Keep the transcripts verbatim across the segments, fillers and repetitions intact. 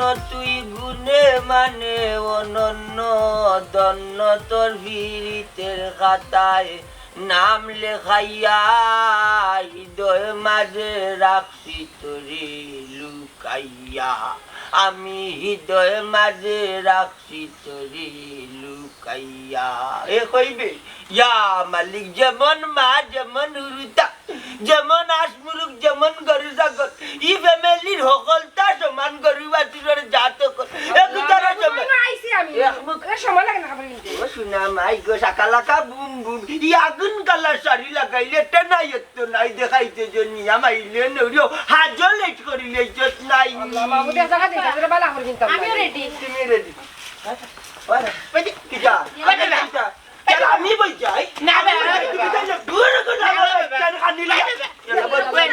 তুই গুণে মানে অনন্য, ধন্য তোর পীড়িতের খাতায় নাম লেখাইয়া, হৃদয় মাঝে রাখছি তোরে লুকাইয়া, আমি হৃদয় মাঝে রাখছি তোরে লুকাইয়া। এ কইবে, ইয়া মালিক, যেমন মা, যেমন হুরুতা, যেমন আশমুরুক, যেমন গরু ছাগল, ই ফ্যামিলির হকলতা সমান, গরু বাছুরর জাত হকল। এ কুতারা সমান। আইছি আমি। এক মুখ। এ সময় লাগে না খাবার কিনতে। ও সোনা মাই গো, শাকালাকা বুম বুম। ই আগুন কালার শাড়ি লাগাইলে টেনা এত নাই, দেখাইতে যে নিয়াম আইলে নড়িও, হাজল লেট করিলে ইজ্জত নাই। আল্লাহ, বাবু, দেখা দেখা দেখা, বালা করে কিনতাম। আমিও রেডি। তুমি রেডি? ওরে, ওরে, কিতা? ওরে, কিতা? কেন আমি বই যাই? না, না, না, না, না। দূর করে না, না, না, না। কেন খানি লাগে? না,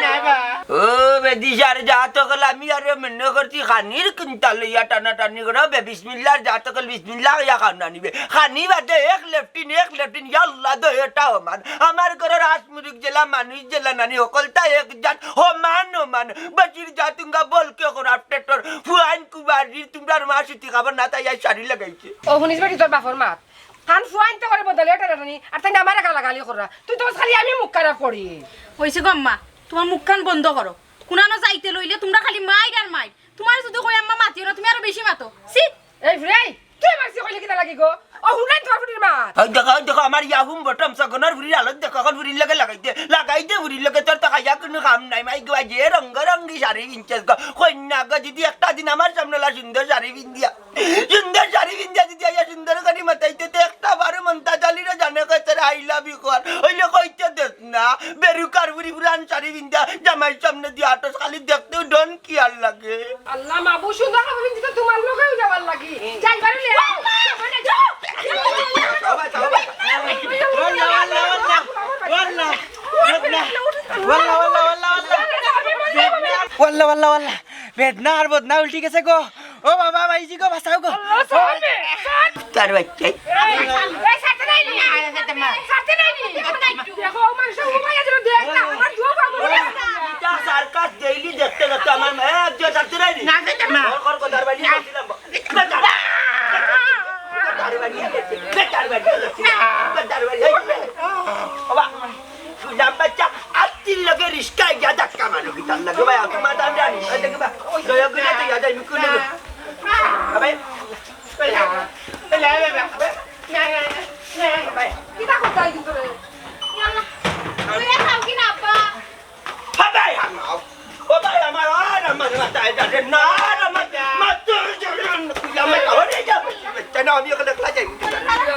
না, না। ও বেদিশার জাত হকল, আমি আরো মনে করছি খানির কুন্তা লইয়া টানাটানি করো, বে বিসমিল্লাহর জাত হকল, বিসমিল্লাহ ইয়া খান আনিবে। খানি বাদে এক লেফটিন, এক লেফটিন, ইয়াল্লা দো এটা ওমান। আমার ঘরর আশমুরুক জেলা মানুষ জেলা নানি হকলতা এক জাত, হমান হমান। বসির জাতুঙ্গা বলকে করাপ্টেটর, ফুয়াইন কুবারির, তুমরার মা সুতি খাবার না তাই আর শাড়ি লাগাইছে। ও হুনিস বেটি তোর বাপর মাত। খান ফুয়াইন তো করে বদলে টানাটানি, আর তাই আমারে গালাগালি করা। তুই তো খালি আমি মুখ খারাপ করি। হইছে গো আম্মা, তোমার মুখখান বন্ধ করো। কুনানো যাইতে লইলে তোমরা খালি মাইর আর মাইর। তোমার যদি কই আম্মা মাতিও না, তুমি আরো বেশি মাতো। ছি! এই ফুরাই, তুই মারছি কইলে কিতা লাগি গো? ও হুনাই তোর ফুটির মাত। ওই দেখো, ওই দেখো, আমার ইয়াহুম বটম সগনর ফুরির আলত দেখো, এখন ফুরির লগে লাগাই দে, লাগাই দে ফুরির লগে, তোর তো খাইয়া কোনো কাম নাই। মাই গো, যে রঙ্গ রঙ্গি শাড়ি কিনছস গো, কইন্যা গো, যদি একটা দিন আমার সামনে লা সুন্দর শাড়ি পিন্দিয়া সুন্দর শাড়ি পিন্দিয়া যদি আইয়া সুন্দর করি মাতাইতে, তে একটা বারো মন্তা জালিরে জানে কইতে রে, "I love you" কর। অইলে কইতে দেস না। বেরুকার বুড়ি পুরান শাড়ি পিন্দিয়া জামাইর সামনে দিয়া আটস, খালি দেখতেও ডন কি আর লাগে। আল্লাহ, মাবু সুন্দর খাবার পিন্দিতে তোমার লগেও যাবার লাগি। যাইবার লে আও। ওয়াল্লা, ওয়াল্লা, ওয়াল্লা, ওয়াল্লা। ওয়াল্লা, ওয়াল্লা, ওয়াল্লা। বেদনা আর বদনা উল্টি গেছে গো। ও বাবা, মাইজি গো, বাঁচাও গো। আল্লাহ, ছাড় রে, ছাড়। তার বাচ্চাই। এই, এই, ছাড়তে নাই নি? ছাড়তে নাই নি? দেখো, ও মানুষ, ও ভাই, আজ দেখ না, আমার দুয়া পাবো না। এটা সার্কাস ডেইলি দেখতে দেখতে আমার মা, এ, আজ ছাড়তে নাই নি? না, যেতে মা। ওর, ওর, ওর, দাঁড় বাড়ি না। বলছিলাম, বেটার বাড়ি, বেটার বাড়ি, বেটার বাড়ি। বাবা, লাম্বা চা, আত্তির লগে রিস্কায় গিয়া ধাক্কা মারো, কিতার লগে ভাই, আমার দাম জানি, ওই দেখো বা, দয়া করে তো ইয়া যাই, মুখ খুলে। ভাই, ভাই, ভাই, ভাই, ভাই, না, না, না, না, ভাই। কিতা করতে হয় কিন্তু রে? ইয়াল্লা, তুই খাও কি না, আব্বা? ও ভাই, আমার, ও ভাই, আমার, আর আমার মাথায় যাবে না, আর আমার মাথায় যাবে না, তুই আমার ঘরে যা, না, আমি ওখানে একলা যাই।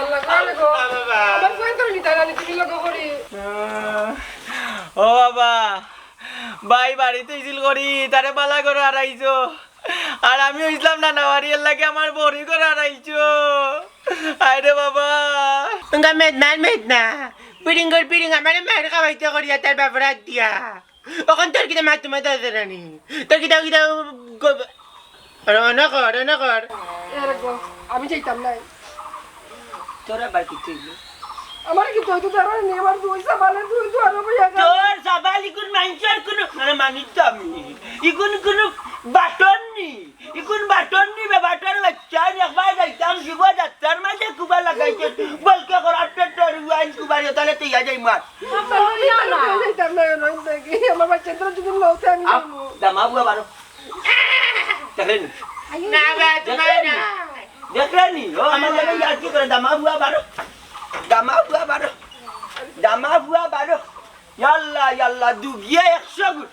আল্লাহ, কারে গো? বাবা। আমার ফোন তো নিতে না, তুমি লোক করি। ও বাবা, ভাই বাড়িত ইছিল করি, তারে বালা করে হারাইছো। আর আমি অইছিলাম না, না বাড়ি, এর লাগি আমার বড়ি করে হারাইছো। আয় রে বাবা। তুঙ্গা মেদ না, মেদ না। পিড়িং কর পিড়িং, আমারে মার খাওয়াইতে করিয়া তার বাপর হাত দিয়া। অখন তোর কিতা মাত তোমার দাদা রানী? তোর কিতা, কিতা গো-, আরে অনা কর, অনা কর। এরে গো, আমি যাইতাম নাই। তোর আবার কিতা অইলো? আমার কিতা অইতো দাঁড়ায় নি, আমার দুই সাবালে দুই দুয়ারো বইয়া গেল। তোর সাবাল ইগুন মাইনষর কুনু, মানে মানি তো আমি। ইগুন কুনু বাটন নি। ইগুন বাটন নি বে, বাটর বাচ্চা নি। একবার যাইতাম শিব যাত্রার মাঝে কুবা লাগাইছে। বলকে করাপ্টেটর ওয়াইন কুবারি, তাহলে তো ইয়া যাই মার। আব্বা, আমি না। যাইতাম না, রইন থাকি। আমার বাচ্চা তোরা যদি লও, তে আমি আ, যাবো। দামা বুয়া বারো। দেখলে নি? না, বা, তোমার দেখলে নি? না। দেখলে নি? ও, আমার লগে ইয়ার্কি করে, দামা বুয়া বারো। দামা বুয়া বারো। দামা বুয়া বারো। ইয়াল্লা, ইয়াল্লা, দুগিয়ে একশো গুণ।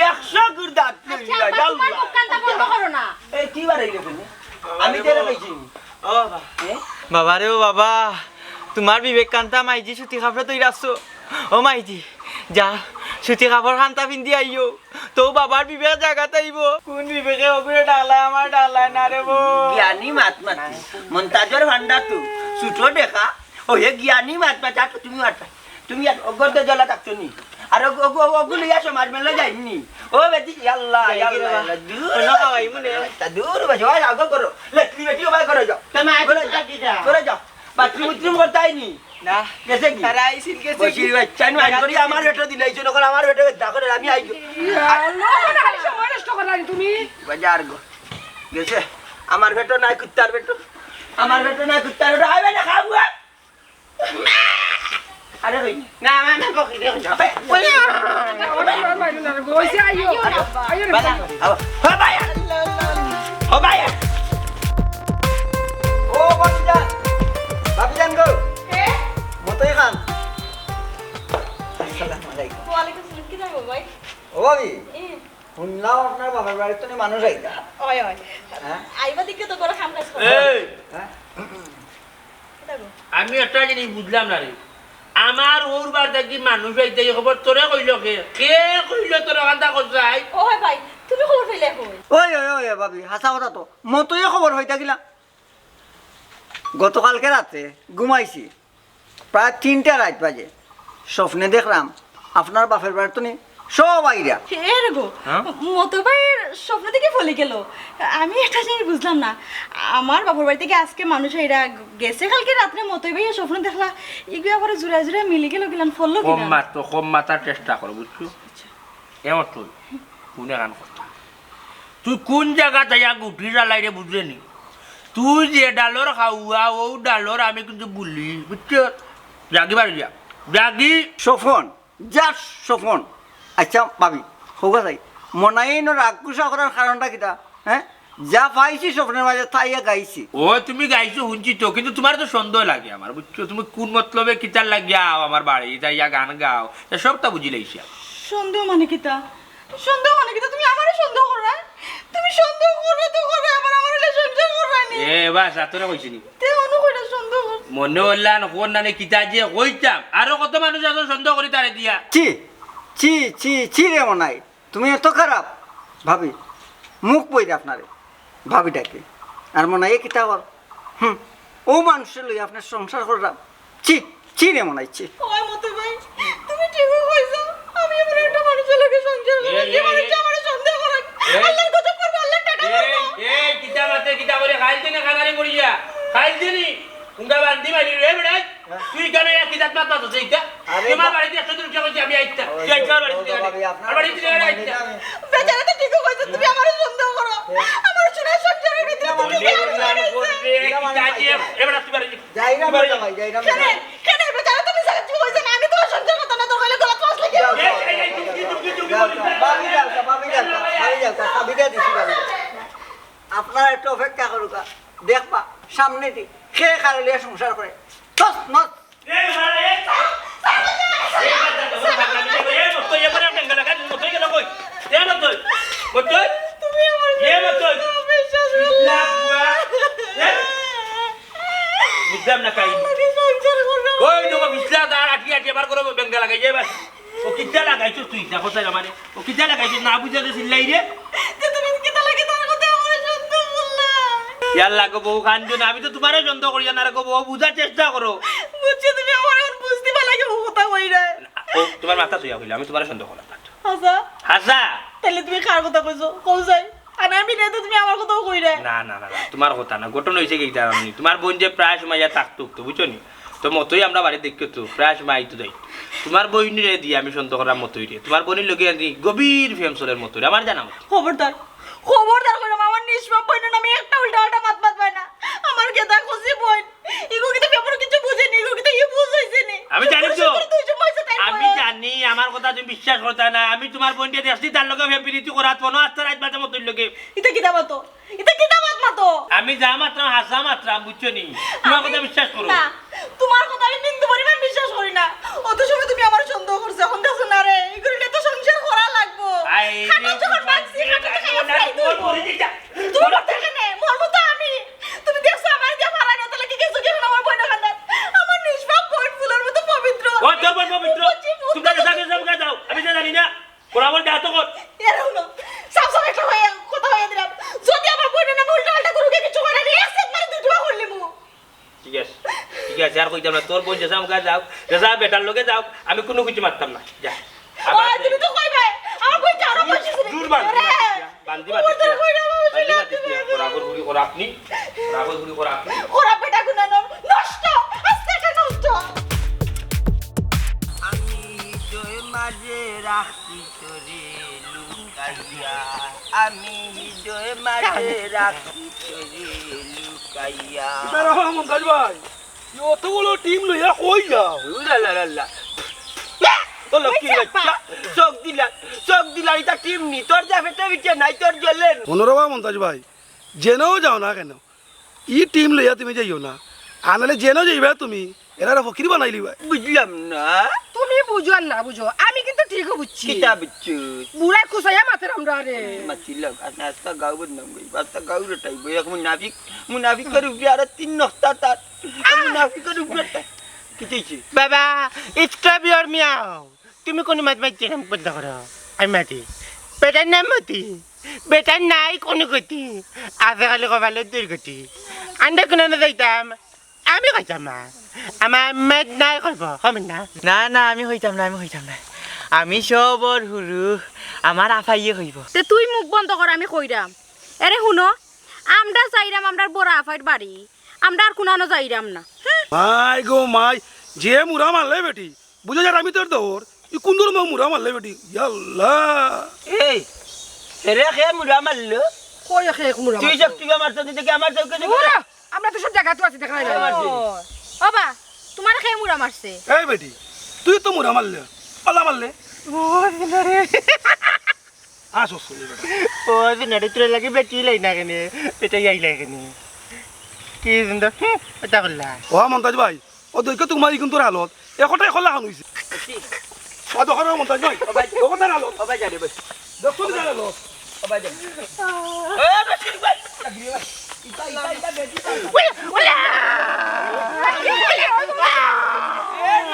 একশো গুণ দাঁত আচ্ছা, লইলা, আব্বা, তোমার ইয়াল্লা। মুখ কানটা বন্ধ করো না। এই, কি বাড়াইলে তুমি? আমি তেরে কইছি। ও বাবা। এ? বাবা রে, ও বাবা, তোমার বিবেক কান্তা মাইজি সুতি কাপড় তৈরি আসছো। ও মাইজি, যা, সুতি কাপড় কান্তা পিন্দি আইও। তো বাবার বিবেক জাগাত আইবো। কোন বিবেকে ওগুলো ডালা আমার ডালায় না রে বো। জ্ঞানী মাত মাতি। মন্তাজর ভান্ডার তো। ছোট দেখা। ও হে জ্ঞানী মাত মাত, যা তো তুমি মাত। তুমি আর অগর তো জ্বলা থাকতো নি। আর অগ-, অগ-, অগ-, অগুলো ইয়া সমাজ মেলা যায়নি। ও বেটি, ইয়াল্লা, যাই কি রে ইয়াল্লা, বা? ইয়াল্লা, দূর কোনো খাওয়াই মনে হয়। তা দূর বেশি, ওই আগো করো। লেটলি বেটি, ওবাই করো যাও। তো মা, করো আজকে যাও, কাটি যা। করো যাও। বাথরুম উথরুম করতে আইনি। না। গেছে কি? তারা আইছিল, গেছে কি? বসির বাচ্চা, আমি আইন করি, আমার বেটা দিলে, এই জন্য করে আমার বেটা বেটা করে, আমি আইছি। ইয়া আল্লাহ, খালি সময় নষ্ট করলাম তুমি। বাজার গো। গেছে। আমার পেটো নাই, কুত্তার পেটো। আমার পেটো নাই, কুত্তার পেটো। আইবে না, খাবো। আরে কই? না, না, না, বকি দে, কই? আবে, ওই, ওই, ওই, ওই, ওই, ওই, ওই, ওই, ওই, বালা। আবার। ও ভাই! ও ভাই! ও ভাবিজান! ভাবিজান গো! কে? মতই খান। আসসালামু আলাইকুম। ওয়ালাইকুম আসসালাম। কিতা গো ভাই? ও ভাবি, এ। হুনলাম আপনার বাপের বাড়িত তো মানুষ আইতা। অয়, অয়। হ্যাঁ? আইবা দেখে তো বড় কাম কাজ করে। এই! হ্যাঁ? কিতা গো? আমি একটা জিনিস বুঝলাম না রে, আমার অউর বাড়ি থাকি মানুষ আইতা, ই খবর তোরে কইলো কে? কে কইলো তোরে অখানতা করছাই? ও হয় ভাই, তুমি খবর পাইলে কই? ওই, ওই, ওই, ওই, ভাবি, হাছা কথা তো। মতইয়ে খবর পাইতা গিলা। গতকালকে রাতে ঘুমাইছি, প্রায় তিনটা রাইত বাজে, স্বপ্নে দেখলাম আপনার বাপের বাড়িত নি সব আইরা। এ রে গো, হ্যাঁ? মতই ভাইর স্বপ্ন দেখি ফলি গেল। আমি একটা জিনিস বুঝলাম না, আমার বাপের বাড়ি থাকি আজকে মানুষ আইরা, গেছে কালকে রাত্রে মতই ভাইয়ে স্বপ্ন দেখলা, ইগু আবার জুড়া জুড়া মিলি গেল, কিলান ফললো কম কিলান? মাত, কম মাতার চেষ্টা করো, বুঝছো? আচ্ছা। এমন তুই, কোন এখান কথা? তুই কোন জাগাত আইয়া গুটি জ্বালাই রে, বুঝলে নি? তুই যে ডালর খাওয়া, অউ ডালর আমি কিন্তু বুলি, বুঝছো? যাগি বাড়ি যা, যাগি। স্বপন, যা স্বপন। আচ্ছা, ভাবি, হোক আছে, মনাইন রাগ গুসা করার কারণটা কিতা? হ্যাঁ? যা পাইছি স্বপ্নের মাঝে, তাইয়া গাইছি। ও, তুমি গাইছো, হুনছি তো, কিন্তু তুমার তো সন্দেহ লাগে আমার, বুঝছো? তুমি কোন মতলবে কিতার লাগিয়া আও আমার বাড়ি, যাইয়া গান গাও, তা সবটা বুঝি লাইছি আমি। সন্দেহ মানে কিতা? সন্দেহ মানে কিতা? তুমি আমারে সন্দেহ কররায়? তুমি সন্দেহ কররায় তো কররায়, আবার আমার লগে সংসার কররায় নি? এ, বাস, আতরা কইছি নি। তে অনু কইরা সন্দেহ কর। মনে অইলা না, কোন নানে কিতা যে কইতাম। আরো কত মানুষ আছে সন্দেহ করি তারে দিয়া। ছি, ছি, ছি, ছি রে মনাই। তুমি এত খারাপ ভাবি, মুখ বইরে আপনারে ভাবি ডাকে। আর মনাইয়ে কিতা কর? হুম, অউ মানুষরে লইয়া আপনার সংসার কররাম। ছি, ছি রে মনাই, ছি। ওই মতই ভাই, তুমি ঠিকই কইছো। আমি এমন একটা মানুষর লগে সংসার কররাম, যে মানুষে আমারে সন্দেহ করে। আল্লাহর গজব পড়বো, আল্লাহর টাকা পড়বো। এই, কিতা মাতে, কিতা করে, খাইল দিনে কানারি করিয়া, খাইল দিনি। উঙ্গা বান্দি মারি রে বেড়াই। তুই কেন এক কিতাব মাত মাতছ এইটা? আরে তুমার বাড়িত একশো দিন উঠে কইছি আমি আইতা। তুই আইতা আমার বাড়িত থেকে। ভাবি, আপনার আর বাড়িত থেকে আইতা। বেচারা তো ঠিকই কইছে, তুমি আমারে সন্দেহ করো। আমার সোনার সংসারের ভিতরে তুমি কেন করবে? এ বেটা তুই বাড়ি যা। যাই না, ভাই, যাই না। কেন? কেন? বেচারা তুমি সারা জীবন কইছে না, আমি তোমার সংসার করতাম না, তোর কইলে গলাত ফাঁস লাগে। যাও, যাও, এই, এই, এই, চুপ, চুপ, চুপ, চুপ, চুপ, যাও, যাও। ভাবি যাও, ভাবি যাও, ভাবি যাও, ভাবি যাও, দিছি ভাবি। আপনারা একটু অপেক্ষা করুক, দেখবা সামনে দি কে কারে লইয়া সংসার করে। তস নস। এই মারা, এই। এই মারা, এই মারা, এই মতই, এই মারা, বেঙ্গা লাগা, মতই গেল কই? এ মতই, মতই। তুমি আমার এ মতই। বিশ্বাস করো না। এ? বুঝলাম না কাহিনী। আমাকে সংসার করো। কই দেখো, বিছলা তার আটি আটি আবার করো, বেঙ্গা লাগাই, এ বাস। ও কিতা লাগাইছস তুই? দেখো তাই আমারে। ও কিতা লাগাইছস? না বুঝা দে চিল্লাই রে। যে তুমি কিতা লাগি তার কথা আমারে সন্দেহ করলা? ইয়াল্লা গো বউ, কান্দো না, আমি তো তুমারে সন্দেহ করি না রে গো বউ, বুঝার চেষ্টা করো। বুঝছি, তুমি আমারে আর বুঝ দিবা লাগে ও কথা কইরায়। ও তুমার মাথা ছুইয়া কইলো, আমি তুমারে সন্দেহ করলাম না। হাছা? হাছা? তাইলে তুমি কার কথা কইছো? কও যাই। আর আমি নাই তো তুমি আমার কথাও কইরায়। না, না, না, না, তুমার কথা না। ঘটনা অইছে কিতা জানো নি? তুমার বইন যে প্রায় সময় ইয়া থাকতো, বুঝছো নি? তো মতই আমরা বাড়িত দেখিও তো, প্রায় সময় আইতো যাইতো। তুমার বইনরে দিয়া আমি সন্দেহ করলাম মতইরে। তুমার বইনর লগে আনি গভীর প্রেম চলের মতইরে, আমার জানা মতো। খবরদার, খবরদার কইরাম, আমার নিষ্পাপ বইনর নামে একটা উল্টা পাল্টা মাত মাতবায় না। আমার গেদা কচি বইন, ইগু কিতা ব্যাপারে কিছু বুঝে নি, ইগু কিতা ই বুঝ অইছে নি? আমি জানি তো। দুই সময় অইছে তাই আমি বয়স। জানি, আমার কথা তুমি বিশ্বাস করতায় না। আমি তুমার বইনরে দেখছি, তার লগে প্রেম প্রীতি করাত, মনো আস্তা রাইত বাদে মতইর লগে। ইতা কিতা মাতো? ইতা কিতা মাত মাতো? আমি যা মাতরাম, হাছা মাতরাম, বুঝছো নি? তুমার আমি কথা বিশ্বাস করো। না, তুমার কথা আমি বিন্দু পরিমাণ বিশ্বাস করি না। অত সময় তুমি আমারে সন্দেহ করছো, অখন দেখছো না রে, ইগুরে লইয়া তো সংসার করা লাগবো। আই, খাটল যখন বাঁধছি, খাটল তো খাইয়া ফেলাই দিবো। তুমি করতে কেনে? মরবো তো আমি। তুমি দেখছো আমারে দিয়া ফালাই না, তাইলে কি গেছো কি অখন আমার বইনর কান্দাত? আমার নিষ্পাপ বইন ফুলর মতো পবিত্র। ও, তোর বইন পবিত্র? বুঝছি, বুঝছি। তুমি তাকে যাকে যাও, যাও। আমি তো জানি না। কোন আমল যা তো কর। এর হলো, সাফ সাফ একটা হয়ে, কথা হয়ে দিলাম। যদি আমার বইনর নামে উল্টা পাল্টা করুকে কিছু করে, আমি এক সেট মারি দুই টুকরা করে নিমু। ঠিক আছে, ঠিক আছে, আর কইতাম না। তোর বইন যেছা মুখা যাও, যেছা বেটার লগে যাও, আমি কুনু কিছু মাততাম না। যা। আবার ওই, তুমি তো কইবায়, আমার বইন কারো বসে ছিল। দূর বান্ধি আরে, মাতিস না, বান্ধি মাতিস না। বান্ধি মাতিস না। খরাফর বুড়ি খরাফ নি, খরাফর বুড়ি খরাফ নি। খরাফ বেটা গুনা নষ্ট, আস্তে একটা নষ্ট। আমি জয় মাঝে রাখি তোরে লুকাইয়া। আমি হৃদয় মাঝে রাখি তোরে লুকাইয়া। কিতা রে মন্তাজ ভাই, অত বড় টিম লইয়া কই যাও? উলালালালা। ও লক্ষ্মী বাচ্চা, চোখ দিলা, চোখ দিলা, ইটা টিম নি, তোর যা পেটে পিঠে নাই, তোর জ্বলে না। হুনো রে বা মন্তাজ ভাই, যেনও যাও না কেনে, ই টিম লইয়া তুমি যাইও না, আনালে যেনও যাইবা তুমি, এরারে ফকির বানাইলিবা। বুঝলাম না। তুমি বুঝো আর না বুঝো, আমি কিন্তু ঠিকউ বুঝছি। কিতা বুঝছো? বুড়ায় খুসাইয়া মাতের আমরারে। মাতিলাম, আস্তা গাউ বদনাম করি, আস্তা গাউ রটাইবো। এক মুনাফিক, মুনাফিকর উপরে আরো তিন নক্তা তার। মুনাফিকর উপরে তার। কিতা অইছে? বাবা, stop your meow। তুমি কুনু মাত মাততে নাম বন্ধ করো। আমি মাতি। বেটার নাম মতি। বেটার নাই কুনু গতি। আছে খালি কপালর দুর্গতি। আন্দা কুনানো যাইতাম। আমি কইতাম না। আমার মেদ নাই কইবো, কম না। না, না, আমি কইতাম না, আমি কইতাম না। আমি সবর হুরু, আমার আফাইয়ে কইবো। তে তুই মুখ বন্ধ কর, আমি কইরাম। এরে হুনো, আমরা যাইরাম আমরার বড় আফাইর বাড়ি। আমরা আর কুনানো যাইরাম না। হুম। মাই গো মাই, যে মুরা মারলে বেটি, বুঝা যার আমি তোর দৌড়, ই কুন ধরনের মুরা মারলে বেটি? ইয়াল্লা। এই, এরে কে মুরা মারলো? কই কে এক মুরা তুই মারছে? চোখ তুই আমার চোখে দেখে আমার চোখে দেখে। মুরা, আমরা তো সব জায়গাত আছি, দেখা নাই। ও, ও বা, তোমার কে মুরা মারছে? এই বেটি, তুই তো মুরা মারলে, পাল্লা মারলে। ও, দিলে রে। আসো, শুনি বেটা। ও, দিলে রে, তোর লাগি বেটি লাই না কেনে? বেটা আইলা কেনে? কি সুন্দর, হুম, এটা করলা। ও, মন্তাজ ভাই, ও দেখো তোমার ইগুন তোর হালত, এখটাই খোলা খান হইছে। ও, দেখো না, মন্তাজ ভাই, ও ভাই। দেখো তার হালত। ও ভাই, জানে ভাই। দেখো তার হালত। ও ভাই, জানে। ও, ভাই, ঠিক ভাই। ইতা, ইতা, ইতা, বেটি, ইতা। OLA, OLA.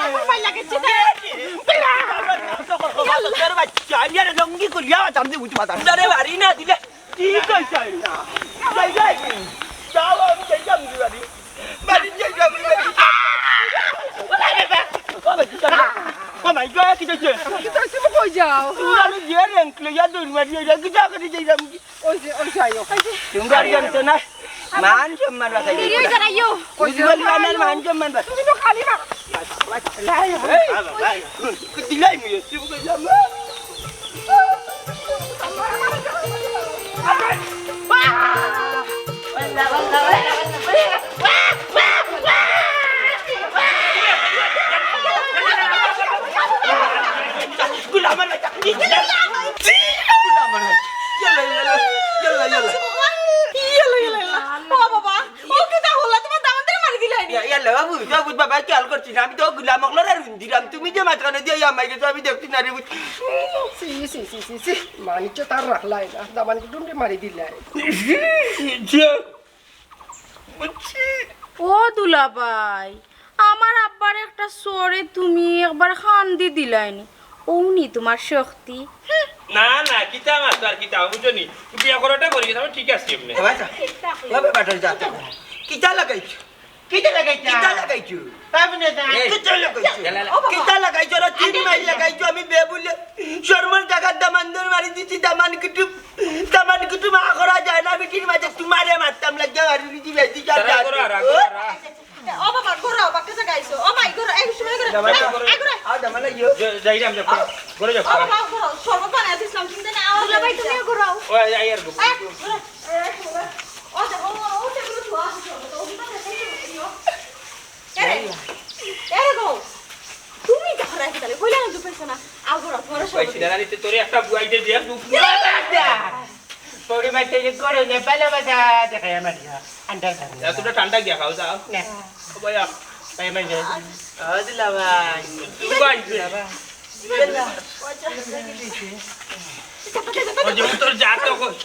আমার ভাই লাগেছে না। তোর বাচ্চা, আমি আর লঙ্গি করিয়া বাঁচাম দি বুঝি মাথা। আরে বাড়ি না দিলে। কি কইছাই না? যাই, যাই। যাও, আমি যাইতাম নি বাড়ি। বাড়ি যাইতাম নি বাড়ি। ও ভাই, ও ভাই, গো, কি কইছে? কি কইছে, কই যাও? তুমি জানো যে র‍্যাংক লইয়া দৌড় মারি, ওই র‍্যাংক যা করে যাইতাম কি? ওই যে, ওই যে, আইও। তুমি গাড়ি জানতো না? মান সম্মান বাঁচাই এই দিতে। জানাইও। ওই যে বলি, আমার মান সম্মান বাঁচাই। তুমি তো খালি মা। এই, দিলাই মুই, তুমি কইলাম। ইয়াল্লা, ইয়াল্লা, ইয়াল্লা। ইয়াল্লা, ইয়াল্লা, ইয়াল্লা। ও বাবা, ও কিতা করলা? তোমার দামান্দরে মারি দিলাইনি? ইয়া, ইয়াল্লা, বাবু, বাবু, বাবা, খেয়াল করছি না। আমি তো গুলাম অকলরে রুন দিলাম। তুমি যে মাঝখানে দিয়া ইয়া মাইরে তো আমি দেখছি না রে, বুঝ। ছি, ছি, ছি, ছি, ছি। মানিকটা তার রাখলাই না। দামান কুটুমরে মারি দিলাই। ও দুলাভাই, আমার আব্বার একটা চড়ে তুমি একবার কান্দি দিলাইনি, অউ নি তোমার শক্তি। না, না, কিতা মাছ আর কিতা, বুঝছো নি? বিয়া করাটা করি, তারপর ঠিক আছে এমনি। এ ভাই, যা। বাবা, বাটর যা। কিতা লাগাইছো? কিতা লাগাইছো? কিতা লাগাইছো? পাবি না যা। এই, কিতা লাগাইছো? ও বাবা। কিতা লাগাইছো? ওরা তিন মাইল লাগাইছো, আমি বেবুলে। শরমর জাগাত দামান্দর মারি দিছি, দামান কুটুম। দামান কুটুম আ করা যায় না, বিটির মাঝে তোমারে মারতাম লাগিয়া, আর বিটি বেটি যা তারা যা। করো, আর করো, আর। ও বাবা, ঘুরাও, বাক্কা জাগা আইছো। ও মাই, ঘুরাও, এই সময় ঘুরাও। দামান এই, ঘুরাও। এই, ঘুরাও। আ, দামান লাগিও। যাই, যাই, যাই, যাই। ঘুরো, যাও। ও বাবা, ঘুরাও। শরবত বানাই দিছিলাম, তুমি দেনা, আমার দুলাভাই, তুমিও ঘুরাও। ওই, আই আর ঘুরো। এই, ঘুরাও। এই, ঘুরাও। ও দেখো, ও, ও দেখো, তো আসো, তো ওগুলো দেখো, তো দেখো। এরে, এরে গো, তুমি কাহারা কি তাহলে? কইলা না দুপাইছো না। আও ঘুরাও, ঘুরাও, সব পাইছি না, জানি তো তোরে একটা বুয়াইতে দিয়া, দুঃখ তোরে মারতে যে করে নে, পালা বাজা, দেখাই আমার ইয়া। আন্ডার খান। এতটা ঠান্ডা গিয়া খাও, যাও। না। ও ভাইয়া। ভাই, ভাই, ভাই। ও দুলাভাই। তুমি ভাই। দুলাভাই। ওই যে উত্তর যা তো কই।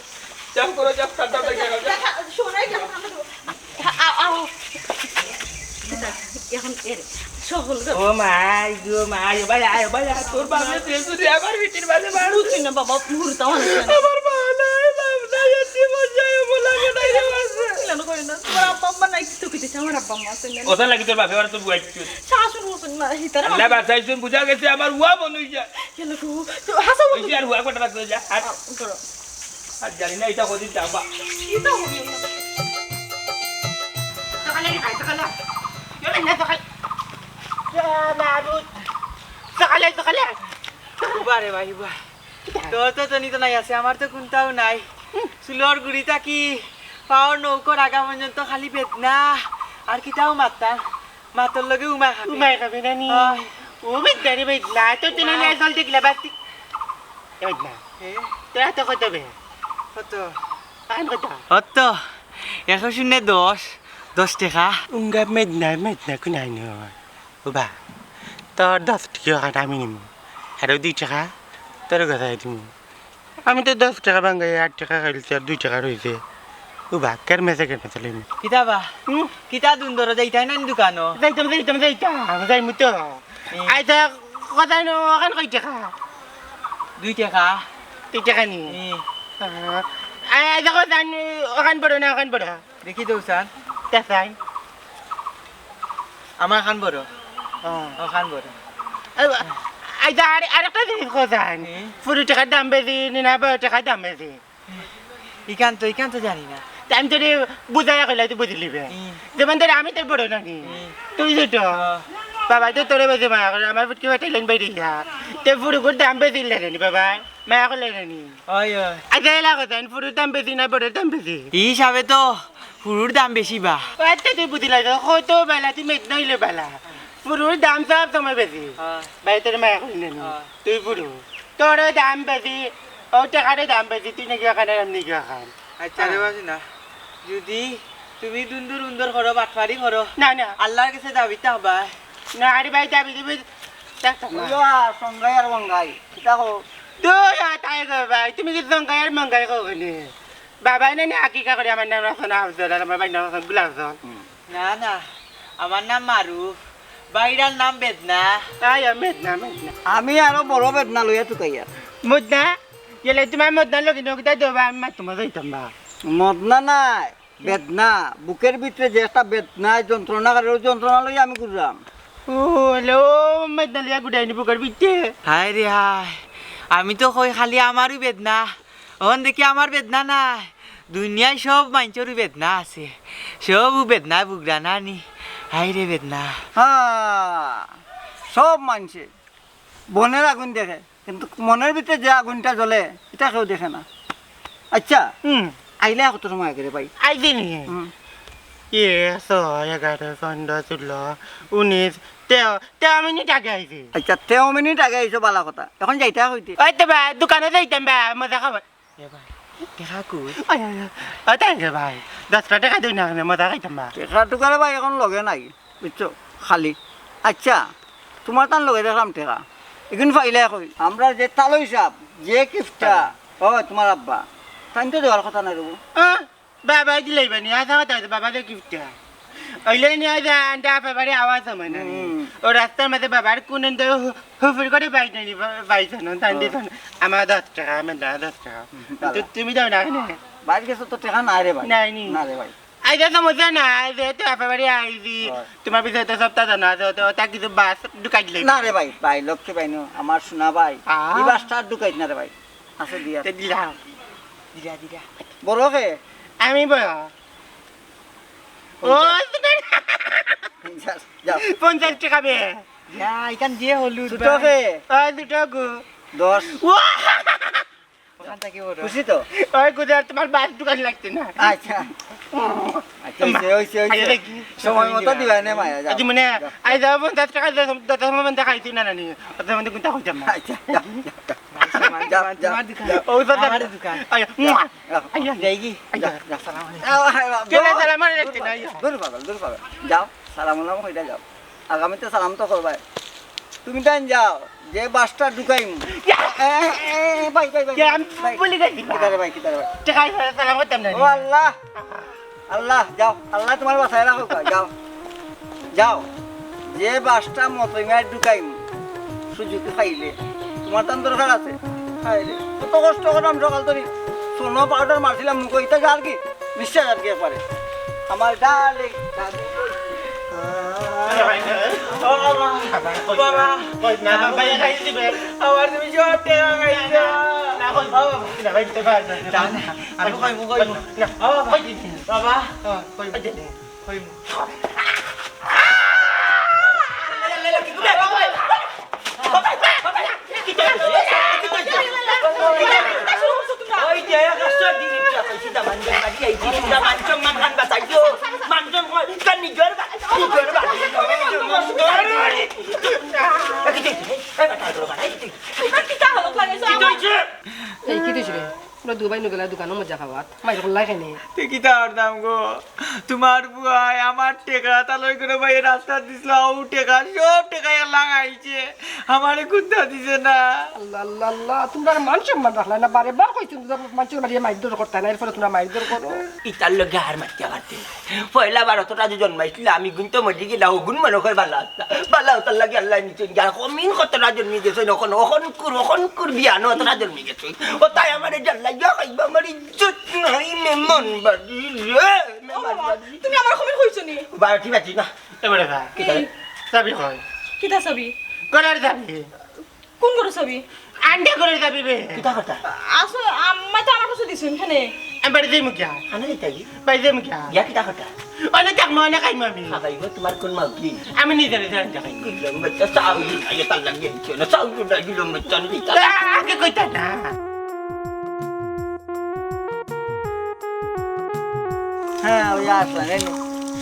যা করো, যা, ঠান্ডা হয়ে গেল, যা। আও, আও। এখন এর সফল গো। ও মাই গো, মাই, ও ভাই, আয়, ও ভাই, আয়, তোর বাপে তুই যদি আমার বিটির মাঝে মার। বুঝছি না বাবা, মুহূর্ত আমার হচ্ছে না। আমার মা নাই, বাপ নাই, এতিম হয়ে যায়, বলা কে নাই রে বাবা। কেন করে না? তোমার আব্বা আম্মা নাই, কিছু কিছু আমার আব্বা আম্মা আছে না। ওটা লাগি তোর বাপে, ওরা তো বুয়াইছে। শাশুড় বলছেন না, হিতারা আল্লাহ বাঁচাইছেন, বুঝা গেছে আমার ওয়া বন হই যায়। কেন গো? তো হাসা বলতো। ওই যে আর ওয়া কটা রাখতে যা। আর আ, করো। আর জানি না এটা কদিন যাবা। এটা হবে না। সকালে রে ভাই, সকালে। এ ভাই, না, সকালে। এ, মাহবুব। সকালে, সকালে। উবা রে ভাই, উবা। এটা তোর তো তনি তো নাই আছে, আমার তো কুন্তাও নাই। চুলর গুড়ি থাকি পাওর নৌকর আগা পর্যন্ত খালি বেদনা, আর কিতাও মাততাম। মাতর লগে উমায় খাবে। উমায় খাবে না নি? অয়। ও বেদনা রে বেদনা, তোর তো না জল দেখলে বাতি। এ বেদনা। এ? তোর আতো কত বে? কত? আন কত? অত। একশো শূন্য দশ, দশ টেকা। উঙ্গা মেদনা, মেদনা কুনাইন। ও বা, তোর দশ টেকা আমি নিমু। আরো দুই টেকা তোর কথাই দিমু। আমি তো দশ টেকা ভাঙ্গাই, আট টেকা খাইলছি, আর দুই টেকা রইছে। ও বা, কেরমেসে কেরমেসে লইমু। কিতা বা? হুম? কিতা দুন ধরো যাইতায় না নি দোকানো? যাইতাম, যাইতাম, যাইতাম, যাইমু তো। হুম। আইতা কথা নো, অখান কয় টেকা? দুই টেকা। দুই টেকা নি? হুম। আহ, আই, আইতা কথা নি, অখান বড় না, অখান বড়? দেখি তো চাইন। তে চাইন। আমার খান বড়। ও। ও খান বড়। আই, আইতা আর, আরেকটা জিনিস কথা নি। হুম। ফুরু টেকার দাম বেশি, নি না বড় টেকার দাম বেশি? ইখান তো, ইখান তো জানি না। তে আমি তোরে বুঝাইয়া কইলে তুই বুঝিলিবে। হুম। যেমন ধর আমি তোর বড় নানি। হুম। তুই ছোট। হ্যাঁ। বাবা তো তোরে বেশি মায়া করে, আমার ফুটকি ফাটাইলেন বাইরে গিয়া। তে ফুরুকুর দাম বেশি লাগে নি বাবা, মায়া করলে নি। ওই, ওই। আচ্ছা, এলা কথা, ফুরুর দাম বেশি না বড়র দাম বেশি? ই হিসাবে তো ফুরুর দাম বেশি বা। আচ্ছা, তুই বুঝিলাই তো, কত বেলা তুই মেদ নাইলে বেলা। ফুরুর দাম সব সময় বেশি। হ্যাঁ। ভাই, তোর মায়া করি না নি। হ্যাঁ। তুই ফুরু। তোরও দাম বেশি, ও টেকারও দাম বেশি, তুই নাকি অখান আর আমি নাকি অখান। আচ্ছা রে হ্যাঁ। বাসি না, যদি তুমি দুন্দুর উন্দর করো, বাটপারি করো, না, না। আল্লাহর কাছে দাবি থাকবা। না, আরে ভাই, দাবি দিবি, দেখ তো না। ওই আর সঙ্গাই আর মঙ্গাই, কিতা কও? দুই আর তাই গো ভাই, তুমি কি সঙ্গাই আর মঙ্গাই কও কেনে? বাবায় না, না, আকিকা করে আমার নাম রাখছো না আফজল, আর আমার ভাইর নাম রাখছো গুলাফজল। হুম। না, না, আমার নাম মারুফ, ভাইরার নাম বেদনা। আয়, আয়, মেদনা, মেদনা। আমি আরো বড় বেদনা লইয়া তুকাইয়া। মদনা? গেলে তোমার মদনা লগে নগদা দেবা, আমি মার তোমার যাইতাম বা। মদনা নাই, বেদনা। বুকের ভিতরে যে একটা বেদনায় যন্ত্রণা করে, ওই যন্ত্রণা লইয়া আমি ঘুরলাম। ও, হ্যালো, মদনা লইয়া ঘুরাইনি বুকের ভিতরে। হায় রে হায়, আমি তো কই খালি আমারই বেদনা। অখন দেখি আমার বেদনা নাই, দুনিয়ার সব মাইনষরউ বেদনা আছে, সবউ বেদনায় ভুগরা না নি। হায় রে বেদনা। হ্যাঁ, সব মানষে বনের আগুন দেখে, কিন্তু মনের ভিতরে যে আগুনটা জ্বলে, ইটা কেউ দেখে না। আচ্ছা, হুম। আইলে কত সময় আগে রে ভাই? আইছি নি? হুম। এ, ছয়, এগারো, পনেরো, ষোলো, উনিশ, তেরো, তেরো মিনিট আগে আইছি। আচ্ছা, তেরো মিনিট আগে আইছো, বালা কথা। অখন যাইতা কইতে? ওই তো ভাই, দোকানো যাইতাম ভাই, মজা খাবার। এ ভাই, টেকা কই? আয়, আয়, আয়। ও, তাই রে ভাই, দশটা টেকা দেও না, আমি মজা খাইতাম বা। টেকা টুকা রে ভাই, অখন লগে নাই, বুঝছো? খালি। আচ্ছা, তোমার তান লগে দেখলাম টেকা। ইগুন পাইলা কই? আমরা যে তালই সাব, যে কিপটা, ও, তোমার আব্বা। তাইন তো দেওয়ার কথা না রে। আহ, বাবায় দিলাইবা নি, আচ্ছা কথা আছে, বাবা যে কিপটা। অইলে নি, আজ আন্ডা বাবারে আওয়াজ হয় না নি। হুম। ও রাস্তার মাঝে বাবার কোন হু-, হুফুর করে বাইক নেই, বা-, বাইক জানো, তান ও। দিত না। আমার দশ টেকা, আমার দা-, দশ টেকা। হুম, তো বালা। তুমি দাও না, কেনে? বাইরে গেছো তো টেকা নাই রে ভাই। নাই নি। না রে ভাই। আইজা সমস্যা না, আইজা তো একেবারে আইজি। হয়। তোমার বিষয়ে তো সবটা জানা আছে, তো তা কিছু বাস ঢুকাই দিলে। না রে ভাই, ভাই, লক্ষ্মী ভাই নো, আমার সোনা ভাই। আ। এই বাসটা আর ঢুকাইস না রে ভাই। আছে দিয়া। তে দিলাম। দিলা, দিলা। বড় কে? আমি বড়। ও, পঞ্চাশ। পঞ্চাশ, যাও। পঞ্চাশ টেকা বে। ইয়া, ইখান দিয়ে হলুদ ছোট ভাই। কে? ওই দুটো গো। দশ। ওয়া! ওখান থেকে বড়। খুশি তো? ওই গুজার তোমার বাস দোকান লাগছে না। আচ্ছা। আচ্ছা, হইছে, হইছে, হইছে। আচ্ছা, দেখি। সময় মতো দিবা নে মায়া, যাও। আজ মানে, যাও। আই যাও, পঞ্চাশ টেকা দিয়ে দশ টেকা মতো খাইছি না, না, নি। অত মতো কোনটা কইতাম না। আচ্ছা, যাও, যাও, যাও। ভাই, সমান, যাও, সমান, যাও, তোমার দোকান, যাও। ও, দাদা। আমার দোকান। আয়, যাও, মুয়া। যাও। আয়, আয়। যাইগি? আয়, যাও, যাও। সালাম আলাইকুম। যাও, আয়, যাও, কেন দূর, সালাম আলাইকুম? দূর, পাগল, দূর, পাগল। যাও, সালাম আলাইকুম, হইয়া যাও। আগামীতে সালাম তো করবায়। তুমি তাইন যাও, যে বাসটা ঢুকাইম। ইয়া! এ, এ, এ, ভাই, ভাই, ভাই, কে, আমি ভাই। ভুলি গেছি। কিতারে ভাই, কিতারে ভাই? টেকা ছাড়া সালাম করতাম না। ও আল্লাহ, আল্লাহ, যাও, আল্লাহ তোমার বাঁচায় রাখো, যাও, যাও। যে বাসটা মতইমায় ঢুকাইম, সুযোগ পাইলে, তোমার তান দরকার আছে। হায় রে, কত কষ্ট করলাম সকাল ধরি, সোনো পাউডার মারছিলাম মুখো, ইতা যার কি? নিশ্চয় আর কি পারে। আমার ডার্লিং, ডার্লিং। ও বাবা, বাবা। কই না, বাবা, এই খাইছি বে। আমার তুমি সব টেকা খাইছো। না, কই বাবা, না, ভাই, তো ভাই, না, না, না, না। আমি কই, মুখ কই। না, বাবা, কই দিছি? বাবা, হ্যাঁ, কই? কই দিছি? কই? একশো দিন ইচ্ছা কইছি, দামান জন বাড়ি আইছি, দামান সম্মান খান বাঁচাইও। মান সম্মান খান নিজের বা-, নিজের বাড়ি। এই কিতা হলো, ক্লারে যাও। এই কিতা হইছে রে? তোমরা দুবাই নু গেলা দোকানো মজা খাওয়াত। মাইর করলাই কেনে? তে কিতা করতাম গো? তুমার পুয়ায় আমার টেকা তালই করে ভাই রাস্তা দিছিল, ও টেকা, সব টেকা এলা খাইছে। আমারে কুন্তা দিছে না। আল্লাহ, আল্লাহ, আল্লাহ, তুমরা মান সম্মান রাখলা না, বারে বার কইছি তুমরা মানষর বাড়ি মাইর দর করতা না, এরপরে তুমরা মাইর দর করো। ইতার লগে আর মাতিয়া পারতে না। পয়লা বার অতটা যে জন্মাইছিল, আমি গুণ তো মরি গেলা, ও গুণ মনে করে ভালা আছলা। ভালা অতার লাগি আল্লায় নিছইন গিয়া, কমিন কতটা জন্মি গেছইন, অখন, অখন কুর, অখন কুর বিয়ানো অতটা জন্মি গেছইন। ও তাই আমারে জাল্লা গিয়া খাইবা, আমার ইজ্জত নাই, মেহমান বাড়ি রে, ও মেহমান বাবা, বাড়ি। তুমি আমার কমিন কইছো নি? বারো ঠিক আছে না? এবারে খা। কিতা? এই। চাবি কই? কিতা চাবি? গলার চাবি। কোন ঘরো চাবি? আন্ডা ঘরো চাবি বে। কিতা কথা? আসো, আম্মা তো আমার কাছে দিছইন, এখানে। আমি বাড়ি যাইমু কিয়া? খানা দিতে আইবি? বাড়ি যাইমু কিয়া? ইয়া কিতা কথা? অনে থাকমু, অনে খাইমু আমি। খাবাইবো তোমার কোন মাউকি? আমি নিজে নিজে আন্ডা খাইমু। গুলম বাচ্চা, চাউল নাই, তার লাগি আনছো না, চাউল নাই, গুলম বাচ্চা, আমি দিতাম। আ, আগে কইতা না। হ্যাঁ, ওই আসলাম, এই নে।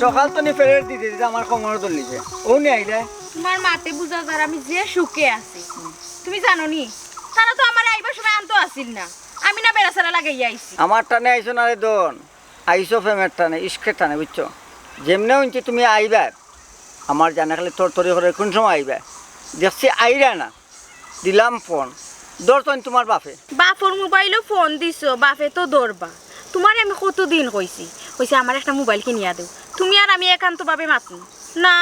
সকাল তো নি ফেরত দিতে দিতে আমার কোমর ধরলিছে। ও নি আইলে? তোমার মাতে বুঝা যার আমি যে সুখে আছি। তুমি জানো নি? তারা তো আমার আইবার সময় আনতো আসিল না। আমি না বেড়াছেড়া লাগাইয়া আইছি। আমার টানে আইছো না রে দন। আইছো প্রেমের টানে, ইশকের টানে, বুঝছো? যেমনে হুনছি তুমি আইবা, আমার জানে খালি তরতরি করে কোন সময় আইবা। দেখছি আইরা না। দিলাম ফোন। ধরছইন তোমার বাপে। বাপর মোবাইলো ফোন দিছো, বাপে তো ধরবা। তোমারে আমি কতদিন কইছি, কইছি আমার একটা মোবাইল কিনিয়া দেও। তুমি আর আমি একান্তভাবে মাতমু। না,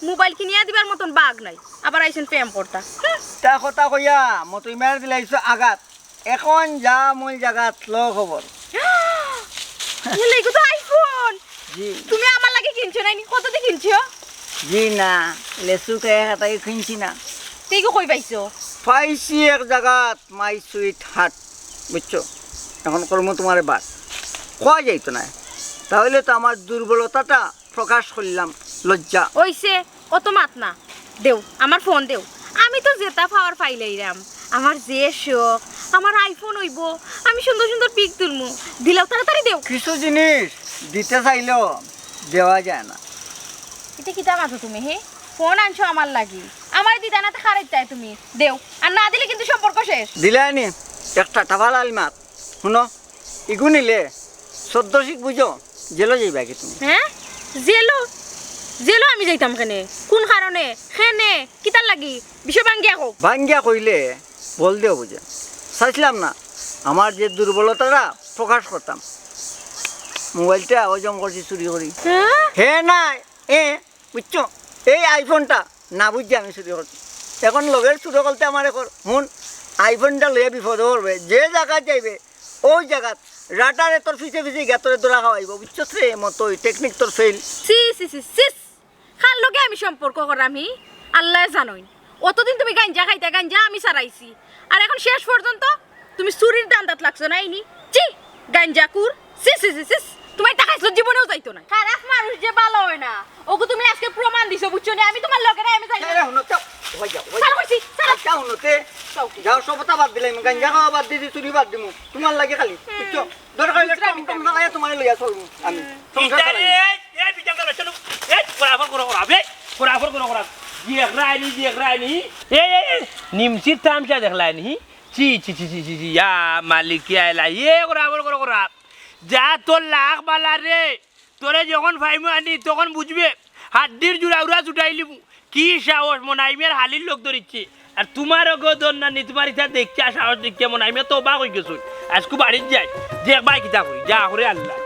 মোবাইল কিনিয়া দিবার মতন বাগ নাই। আবার আইছইন প্রেম করতা। হুম। তা কথা কইয়া মতই মার দিলাইছো আগাত। এখন যা মূল জাগাত লো খবর। ইলে ইগু তো iPhone। জি। তুমি আমার লাগি কিনছো নাইনি? কত দি কিনছো? জি না, লেচু খাই খাটাই কিনছি না। তে ইগু কই পাইছো? পাইছি এক জাগাত, my sweetheart, বুঝছো? এখন করমু তোমারে বাদ। কওয়া যাইতো না। তাহলে তো আমার দুর্বলতাটা প্রকাশ করলাম, লজ্জা। অইছে, অত মাত না। দেও, আমার ফোন দেও। আমি তো যেতা পাওয়ার পাইলাইরাম। আমার যে শখ, আমার iPhone অইবো, আমি সুন্দর সুন্দর পিক তুলমু। দিলাও, তাড়াতাড়ি দেও। কিছু জিনিস দিতে চাইলেও দেওয়া যায় না। ইতা কিতা মাতো তুমি, হে? ফোন আনছো আমার লাগি, আমারে দিতায় না তে কারে দিতায় তুমি? দেও, আর না দিলে কিন্তু সম্পর্ক শেষ। দিলায়নি, একটা টাফালাল মাত। হুনো, ইগু নিলে চোদ্দ শিক বুঝো, জেলো যাইবাগি তুমি। হ্যাঁ? জেলো? জেলো আমি যাইতাম কেনে? কোন কারণে? কেনে? কিতার লাগি? বিষয় ভাঙ্গিয়া কও। ভাঙ্গিয়া কইলে বল দেও বুঝে। চাইছিলাম না, আমার যে দুর্বলতাটা প্রকাশ করতাম। মোবাইলটা ওজন করছি চুরি করি। হ্যাঁ? হে নাই, এ, বুঝছো? এই iPhone-টা না বুঝছি আমি চুরি করছি। এখন লগের চুর অকলতে আমারে কর, হুন, iPhone-টা লইয়া বিপদে পড়বে। যে জাগাত যাইবে, ওই জাগাত রাডারে তোর পিছে পিছে গিয়া তোরে ধরা খাওয়াইবো, বুঝছস রে? মতই technique তোর fail। ছি, ছি, ছি, ছি। কার লগে আমি সম্পর্ক করাম হি? আল্লায় জানইন। অতদিন তুমি গাঞ্জা খাইতায়, গাঞ্জা আমি ছাড়াইছি। আর এখন শেষ পর্যন্ত তুমি চুরির ধান্দাত লাগছো না ইনি? ছি, গাঞ্জাখুর। ছি, ছি, ছি, ছি। তোমার টাকা আসলে জীবনেও যাইতো না। খারাপ মানুষ যে ভালা অয় না, ওগু তুমি আজকে প্রমাণ দিছো, বুঝছো নি? আমি তোমার লগে নাই, আমি যাই না। আরে হুনো, চাও। ওই যাও, ওই ছাড়ো যাও। কইছি, ছাড়ো। আচ্ছা, হুনো তে। চাও। যাও, সবতা বাদ দিলাম, গাঞ্জা খাওয়া বাদ দিছি, চুরি বাদ দিমু। তোমার লাগি খালি, হুম। বুঝছো? দরকার অইলে বুঝলাম। টমটম চালাইয়া তোমারে লইয়া চলমু আমি। হুম। সংসার ইতারে, চালাই। এই, এই, বিটাল চালাই, চলো। এই, বরাবর করো, করো, এই, বরাবর করো, করো। দেখরায়নি, দেখরায়নি। এই, এই, এই, নিমচির তামশা দেখলায়নি। ছি, ছি, ছি, ছি, ছি, ছি, ইয়া মালিক, ইয়া এলাহি, এ করা, আবার করা, করা। যা তোর লাখ বালা রে, তোরে যখন পাইমু আনি, তখন বুঝবে, হাড্ডির জুড়া উড়া ছুটাইলিমু। কি সাহস, মোনাইমের হালির লোক ধরিচ্ছে। আর তোমার গো দন না নি, তোমার ইটা দেখিয়া, সাহস দেখিয়া মোনাইমে তো অবাক অইগেছইন। আইজকু বাড়িত যাই, দেখবায় কিতা করি, যা করে আল্লাহ।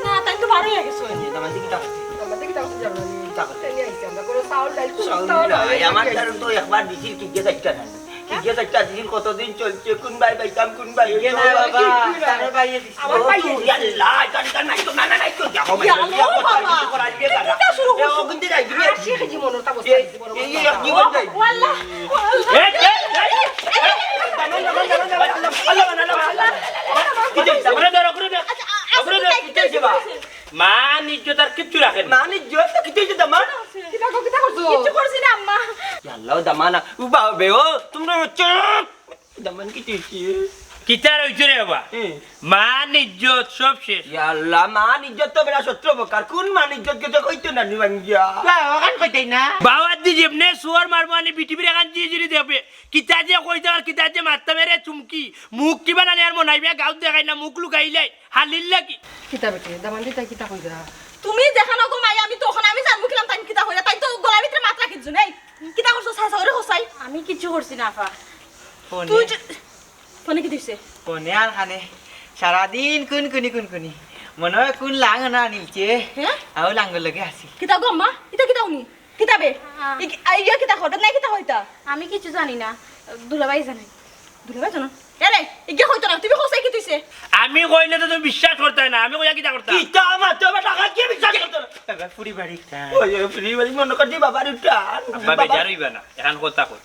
না, তাই তো বারই অইগেছে। দামান্দি কিতা করছে? দামান্দি কিতা করছে জানো না? কিতা করছে? তাই নিয়ে আইছি আমরা, কোনো চাউল ডাইল কোনো চাউল কিচ্ছু নাই, নাই। আমার কাছে তো একবার দিছিল, কিগিয়ে চাইটা নাই। কিগিয়ে চাইটা দিছিল, কতদিন চলছে, কোন বায় পাইতাম, কোন বায় কিগিয়ে হইতো, নাই বাবা, বাবা, তারে বাইয়ে দিছিল। আমার ও, বাইয়ে তুই দিছিল। আল্লাহ, জানি তার নাই তো, না, না, নাই তো, দেখো, ইয়া, মানে, আল্লাহ, বাবা। করা দিয়ে তুই দাঁড়া। কিতা শুরু এ, করছো? অগুন দিয়ে যাই, তুমি এই, অগুন দিয়ে যাই। এই, এই, এক জীবন যাই। ও আল্লাহ, ও আল্লাহ। এই, এই, এই, এই, দামান, দামান, দামান, দামান, আল্লাহ, আল্লাহ, আল্লাহ, আল্লাহ। কিতা হইছে? ওরে ধরো, ওরে ধরো। আচ্ছা, আ-, আচ্ছা, ওরে ধরো, কিতা হইছে বা? মান ইজ্জত আর কিচ্ছু রাখে না। মান ইজ্জত তো কিচ্ছু ইজ্জত আমার। কিতা কর-, কিতা করছো? কিচ্ছু করছি না, আম্মা। ইয়া আল্লাহ, দামান, ও বাবা, ও, তোমরা হচ্ছে, দামান কিতা হইছে? কিতার অইছে রে বাবা? হুম। মান ইজ্জত সব শেষ। ইয়া আল্লাহ, মান ইজ্জত তো বেটা সত্র প্রকার। কোন মান ইজ্জত কে তো কইতো না নি ভাঙ্গিয়া? বা, ওখান কইতেই না। বাওয়াত দি যেমনে সুয়ার মারবো আনি বিটিবির এখান জিয়ে জিরি দেখবে। কিতা যে কইতে আর কিতা যে মারতে মেরে চুমকি। মুখ কিবা না নেয়ার মন আইবে, গাউত দেখাই না, মুখ লুকাইলাই। হালিল্লা কি? কিতা বেটি, দামান দিতা কিতা কইরা? তুমি যেখানো গো মাই, আমি তখন আমি জানবো কিলাম তাই কিতা কইরা। তাই তো গলার ভিতরে মাত রাখিছ নাই। কিতা করছো, সাসা ওরে হোসাই? আমি কিচ্ছু করছি না, আফা। ফোনে? তুই যে, ফোনে কি দিছে? ফোনে আর খানে। সারাদিন কুনকুনি, কুনকুনি। মনে হয় কোন লাং না নিচে। হ্যাঁ? আও লাঙ্গর লগে আছি। কিতা গো আম্মা? ইতা কিতা উনি? কিতা বে? হ্যাঁ। ই-, আ, ইয়া কিতা করবে? না কিতা কইতা? আমি কিচ্ছু জানি না। দুলাভাই জানে। দুলাভাই জানো? এরে, ইগে কইতো না। তুমি কইছে কি তুইছে? আমি কইলে তো তুমি বিশ্বাস করতায় না। আমি কইয়া কিতা করতাম? কিতা আমার তো বেটা কাকে বিশ্বাস করতো না? বাবা, ফুরি বাড়ি। ওই, ওই, ফুরি বাড়ি মনে কর দি বাবার উঠা। আব্বা, বাবা। বেজার অইবা না। এখন কথা কই।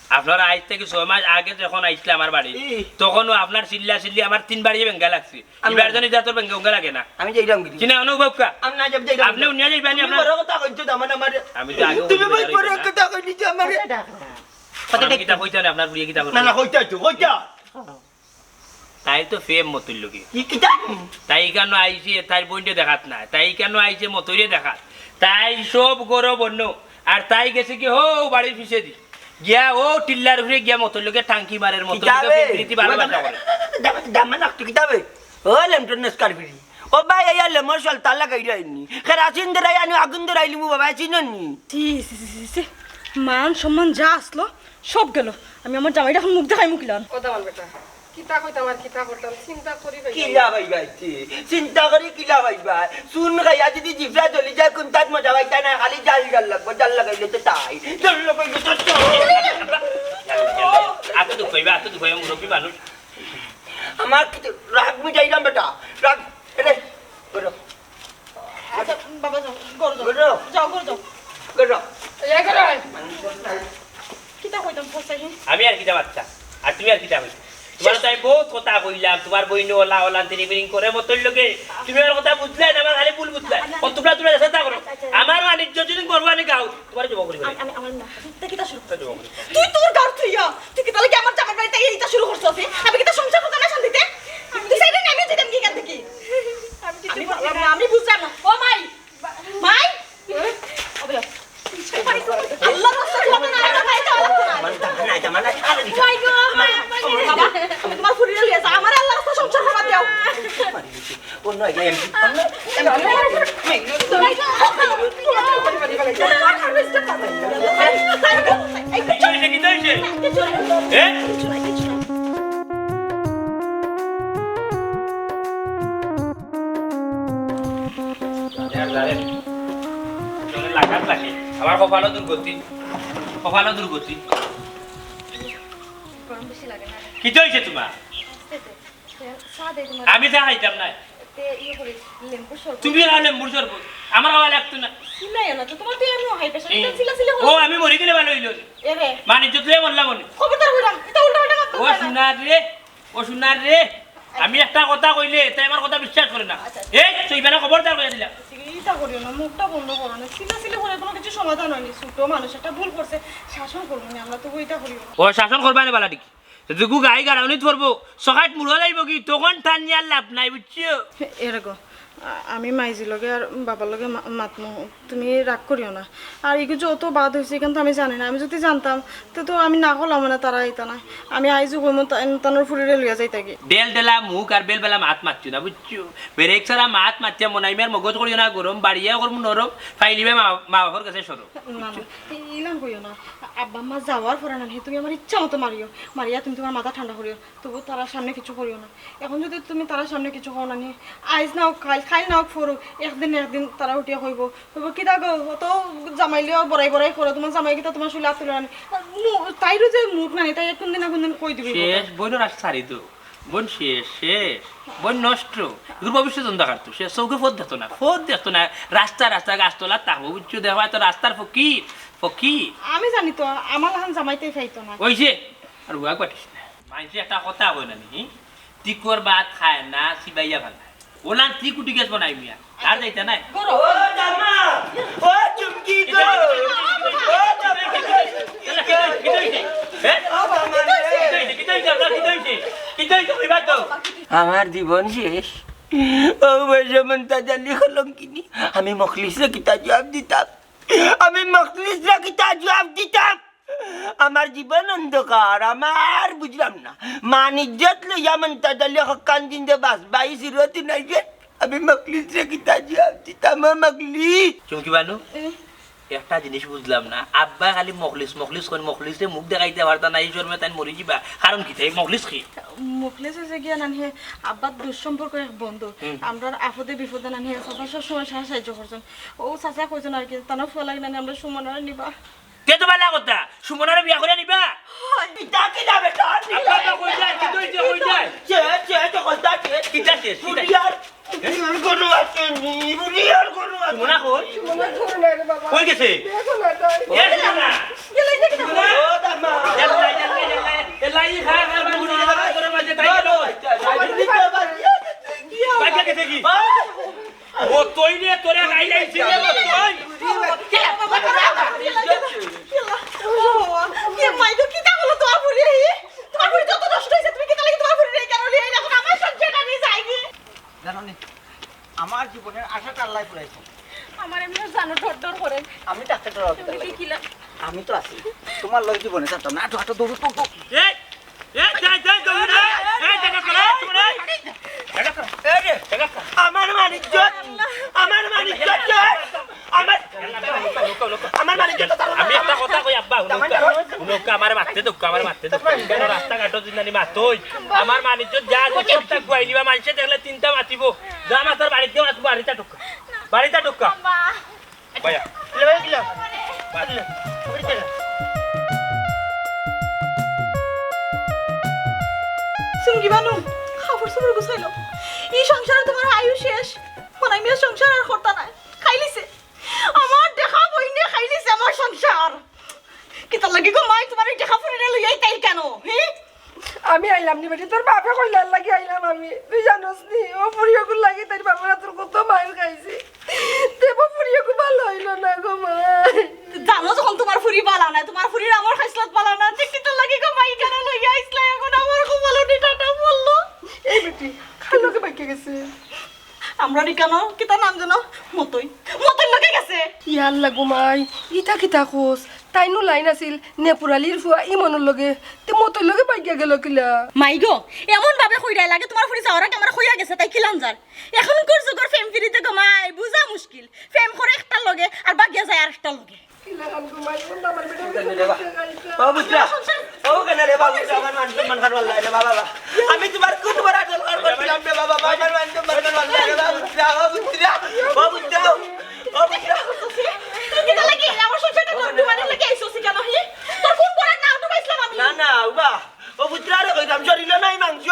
আপনারা আইজ থাকি ছয় মাস আগে যখন আইছলা আমার বাড়ি, ই। তখনও আপনার চিল্লা চিল্লি আমার তিন বাড়িয়ে বেঙ্গা লাগছে। আমি ইবার জানি যা তোর বেঙ্গা উঙ্গা লাগে না। আমি যাইরাম গিরি। চিনা অনু বাক্কা। আমি না যাব যাইরাম। আপনি উনিয়া যাইবা নি তুমি আপনার বড় কথা কইছো তো আমার আমারে। আমি তো আগে তুমি বলতে ভাই পারি বড় না। কথা কইলি তো আমারে। কথা ডাক না। কথা আমি ডাক কিতা না। কইতা না, আপনার বুড়িয়ে কিতা না, করবে? না, কইতা তো, কইতা। তাই তো প্রেম মতইর লগে। কি কিতা? তাই কেন আইছে, তাই বইনরে দেখাত না। তাই কেন আইছে মতইরে দেখাত। তাই সব গরব অন্য। আর তাই গেছে কি হো বাড়ির পিছে দি। গিয়া ও টিল্লার উপরে গিয়া মতইর লগে টাঙ্কি মারের মতইর লগে কিতাবে? প্রীতি ভালোবাসা করে। দাম-, দাম-, দাম-, দাম-, কিতাবে? ও লেমটন নেসকার ফিরি। ও ভাই, আইয়া লেমর সলতা লাগাই রাইনি। কেরাসিন ধরাই আনি আগুন ধরাই লিমু বাবা, চিননি? ছি, ছি, ছি, ছি, ছি। মান সম্মান যা আসলো, সব গেল। আমি আমার জামাইটা এখন মুখ দেখাই মুখিলাম। ও দামান বেটা, কিতা কইতাম আর কিতা করতাম, চিন্তা করি ভাই। কিলা ভাই ভাই, চিন্তা করি কিলা ভাই ভাই। চুন খাইয়া যদি জিভরা জ্বলি যায়, কোন তাত মজা পাইতা না, খালি জাল জাল লাগবো, জাল লাগাইলে তো তাই। জাল লাগাইলে তো তাই। আতো দুখ পাইবা, আতো দুখ পাইবা, মুরব্বী মানুষ। আমার কিছু রাগ মিটাইলাম বেটা, রাগ। এরে, করো। আচ্ছা, বাবা যাও, ঘরে যাও। ঘরে যাও। যাও, ঘরে যাও। ঘরে যাও। এই ঘরে আয়। মানুষ নাই। কিতা কইতাম, ফসাই? আমি আর কিতা বাচ্চা? আর তুমি আর কিতা কইছো? তোমার তো আমি বহুত কথা কইলাম, তোমার বইন ওলা ওলা তিরিবিরিং করে মতইর লগে। তুমি আমার কথা বুঝলায় না, আমার খালি ভুল বুঝলায়। ও তোমরা, তোমরা চেষ্টা করো। আমার বাণিজ্য যদি করবো আনি গাও, তোমার জমা করি আমি, আমি, আমার না। তুই কিতা শুরু করছিস? তুই তোর গাঁর থইয়া, তুই কিতা লাগি আমার জামাইর বাড়িত আইয়া ইতা শুরু করছস, হ্যাঁ? আমি কিতা সংসার করতাম না শান্তিতে? তুই চাইলে না, আমি যেতাম কি এখান থাকি? আমি কিচ্ছু আমি বুঝলাম না। আমি বুঝলাম না। ও মাই, মাই! ও ভাই, আল্লাহর রাস্তা তুই আমার না, আমার ভাই তো আমার না। আমার জামাই নাই, জামাই নাই, আর দিছে। ওই গো, মাই, মাই, মাই। বাবা, আমি তোমার ফুরিরে লইয়া যা, আমার আল্লাহর রাস্তা সংসার করবার দেও। অন্য আগে এমপি, অন্য এমপি। কিতা অইছে, কিতা অইছে? এ? লাগাত লাগে। আমার কপালো দুর্গতি, কপালো দুর্গতি। গরম বেশি লাগে না। কিতা অইছে তোমার? আস্তে দে। চা দে তোমার। আমি চা খাইতাম না। তে ইয়ে করি, লেম্বুর শরবত। তুমি আর লেম্বুর শরবত। আমার খাওয়া লাগতো না। চিল্লাইও না তো, তোমার তো এমনিও high pressure, এই, এটা চিল্লাচিল্লি করো। ও, আমি মরি গেলে ভালো অইলো। এ রে। মানে, যত মরলাম মনে। খবরদার কইলাম, এটা উল্টা পাল্টা মাত ও করবে না। সোনার রে, ও সোনার রে, আমি একটা কথা কইলে, তাই আমার কথা বিশ্বাস করে না। আচ্ছা। এই, তুই বেটা খবরদার কইয়া দিলাম। ইটা করিও না, মুখটা বন্ধ করো না। চিল্লাচিল্লি করে কোনো কিছু সমাধান হয়নি। ছোট মানুষ একটা ভুল করছে, শাসন করবো না আমরা, তবু ইটা করিও না। ও শাসন করবা না বালা ঠিক। যেগু গাই গাড়াউনিত পড়বো, সকাইত মুড়ো যাইবো কি, তখন টানিয়া লাভ নাই, বুঝছো? এরে গো, আ-, আমি মাইজি লগে আর বাবার লগে মা-, মাতমু, তুমি রাগ করিও না। আর ইগু যে অত বাদ হইছে, ইখান তো আমি জানি না। আমি যদি জানতাম, তে তো আমি না করলাম না, তারা আইতা না। আমি আইজু কইমু, তা-, তানোর ফুরিরে লইয়া যাইতাগি। ডেল ডেলা মুখ আর বেল বেলা মাত মাতিও না, বুঝছো? ব্রেক ছাড়া মাত মাতিয়া মনাইমিয়ার মগজ করিও না গরম, বাড়িয়া করমু নরম, ফাইলিবে মা, মা বাবার কাছে সরো। না, না, ই-, ইলান কইও না। আব্বা আম্মা যাওয়ার পরে না, তুমি আমার ইচ্ছা মতো মারিও। মারিয়া তুমি তোমার মাথা ঠান্ডা করিও। তবু তারার সামনে কিছু করিও না। এখন যদি তুমি তারার সামনে কিছু কও না নি, আইজ না হোক কাইল, কাইল না হোক পরু, একদিন না একদিন তারা উঠিয়া কইবো, কইবো, "কিতা গো, অত জামাইলিও বড়াই বড়াই করো, তোমার জামাই কিতা তোমার শুলে আত তুলে না নি?" মু-, তাইরও যে মুখ না নি, তাই কোন দিন না কোন দিন কই দিবি কথা। শেষ, বইনর আশ ছাড়ি তো। বইন শেষ, শেষ। বইন নষ্ট। এগুর ভবিষ্যৎ অন্ধকার তো। সে চোখে পথ দেখতো না, পথ দেখতো না। রাস্তা, রাস্তা, গাছতলা থাকবো, বুঝছো? দেখো, এত রাস্তার ফকির, ফকির। আমি জানি তো, আমার লাখান জামাইতেই পাইতো না। ওই যে, আর উয়া পাঠিস না। মাইনষে একটা কথা কয় না নি, তিকর ভাত খায় না, চিবাইয়া ফালায়। ওলান তিক উঠি গেছ বনাই মিয়া। আর যাইতা নাই। গরম। ও জামা, ও চুমকি গো। ও জামা, কিতা হইছে? হ্যাঁ? ও বাবা রে। কিতা হইছে? কিতা হইছে? আপনার কিতা হইছে? কিতা আমার জীবন শেষ। ও বৈষম্যন তাজালি কলঙ্কিনী, আমি মখলিসরে কিতা জবাব দিতাম? আমি মখলিসরে কিতা জবাব দিতাম? আমার জীবন অন্ধকার, আমার বুঝলাম না। মান ইজ্জত লইয়া মন্তাজ আলী হক্কান জিন্দে বাস, বাই সিরতি নাই যে। আমি মখলিসরে কিতা জবাব দিতাম, ও মখলিস? চুমকি বানু, এ? একটা জিনিস বুঝলাম না। আব্বা খালি মখলিস, মখলিস কইন, মখলিসরে মুখ দেখাইতা পারতা না, ই শরমে তাইন মরি যিবা। কারণ কিতা? এই মখলিস কি? মখলিস অইছে গিয়া নানি হে আব্বার দুঃসম্পর্ক এক বন্ধু। হুম। আমরার আপদে বিপদে নানি হে চাচা সবসময় সাহা সাহায্য করছইন। ও চাচা কইছইন আর কি, তান ফুয়া লাগি নানি আমরা সুমনরে নিবা। তে তো বালা কথা, সুমনরে বিয়া করিয়া নিবা? হয়। ইটা কিতা বেটা? আব্বা, আব্বা, কই যায়? কিতা অইছে, কই যায়? শেষ, শেষ, কথা শেষ। কিতা শেষ? কিতা? বুড়িয়ার, বুড়িয়ার গরু আছে নি, বুড়িয়ার গরু আছে। সুমনা কই? সুমনা ঘরে নাই রে বাবা। কই গেছে? দেখো না তাই। এ সুমনা। গেলাই দেখি না। ও দামা। এলাই, এলাই, এলাই। এলাই, খা, খা, খা, বুড়িয়ার গরু আছে, তাই গেল। বাইরে গেছে কি? ও তুই রে, তোরে গাইলাইছি রে, তুই। এ মাই গো, কিতা বলো তোমার ফুরি? তোমার ফুরি যত নষ্ট অইছে, তুমি কিতা লাগি তোমার ফুরি রে কেন নিয়ে আইলা? এখন আমার সংসারটা আমি যাইনি। জানো নি, আমার জীবনের আশাটা আল্লাহ ফুরাইছে। আমার এমনি জানো ডর ডর করে। আমি ডাক্তার ডরাবো তুমি তাহলে। কি কিলা? আমি তো আছি। তোমার লগে জীবনে থাকতাম না। আটো, আটো, দৌড়ো, দৌড়ো, দৌড়ো। এই, এই, যাই, যাই, দৌড়ো, এই, এই, দেখা করো, এই, দেখা করো। এই রে, দেখা করো। আমার মানিজ্য, আমার মানিজ্য, আমার, আমার মানিজ্য তো তারা আমি একটা কথা কই আব্বা, হুনুক্কা, হুনুক্কা, আমারে মারতে দউক্কা, আমারে মারতে দউক্কা। কেন রাস্তাঘাটো জিন্দানি মাতই? আমার মানিজ্য যা আছে, সবটা গুয়াই নিবা, মানষে দেখলে তিনটা মাতিবো। যা মাতার বাড়িত গিয়া মাতবো, বাড়িটা ঢুকা, বাড়িটা ঢুকা। ভাইয়া। চুমকি বানু, কাপড় চোপড় গুছাইলো। ই সংসারে তোমার আয়ু শেষ। মনাই মিয়া সংসার আর করতা নায়। খাইলিছে। আমার দেখা বইনে খাইলিছে আমার সংসার। কিতার লাগি গো মাই, তোমার এই দেখা ফুরিরে লইয়া আইতাই কেন? হে? আমি আইলাম নি বেটি, তোর বাপে কইলার লাগি আইলাম আমি। তুই জানোস নি, ও ফুরিগুর লাগি তার বাবার হাতর কত মাইর খাইছি। তে ও ফুরিগু ভালা অইলো না গো মাই। জানো যখন তোমার ফুরি ভালা না, তোমার ফুরির আমার খাইছলত ভালা না, তে কিতার লাগি গো মাই কেন লইয়া আইছলা? এখন আমার কপালো নি টাটা পড়লো। এই বেটি, কার লগে বাইগা গেছে? আমরার ইকানো কিতা নাম যেন? মতই। মতইর লগে গেছে। ইয়া আল্লাহ গো মাই, ইতা কিতা কস? তাইনু লাইন আছিল, নেপুর আলীর ফুয়া ইমনর লগে। তে মতইর লগে বাইগা গেল কিলা? মাই গো, এমন ভাবে কইরায় লাগে তোমার ফুরি যাওয়ার আগে আমারে কইয়া গেছে তাই কিলান যার। এখনকুর যুগর প্রেম পিরিতে গো মাই, বুঝা মুশকিল। প্রেম করে একটার লগে, আর বাগিয়া যায় আর একটার লগে। ও পুত্রা, ও কেন রে বাবা, আমার মান সম্মান খান আল্লাহ রে বাবা, বাবা। আমি তোমার কোন বড় দরকার করছিলাম রে বাবা, আমার মান সম্মান খান আল্লাহ রে বাবা, পুত্রা, ও পুত্রা, ও পুত্রা, ও পুত্রা। তুই কিতা লাগি আমার সংসারটা করতে মানে লাগি আইছস কেন হে? তোর কোন বড় নাম ডুবাইছিলাম আমি? না, না, উবা, ও পুত্রা রে কইতাম, শরীরে নাই মাংস,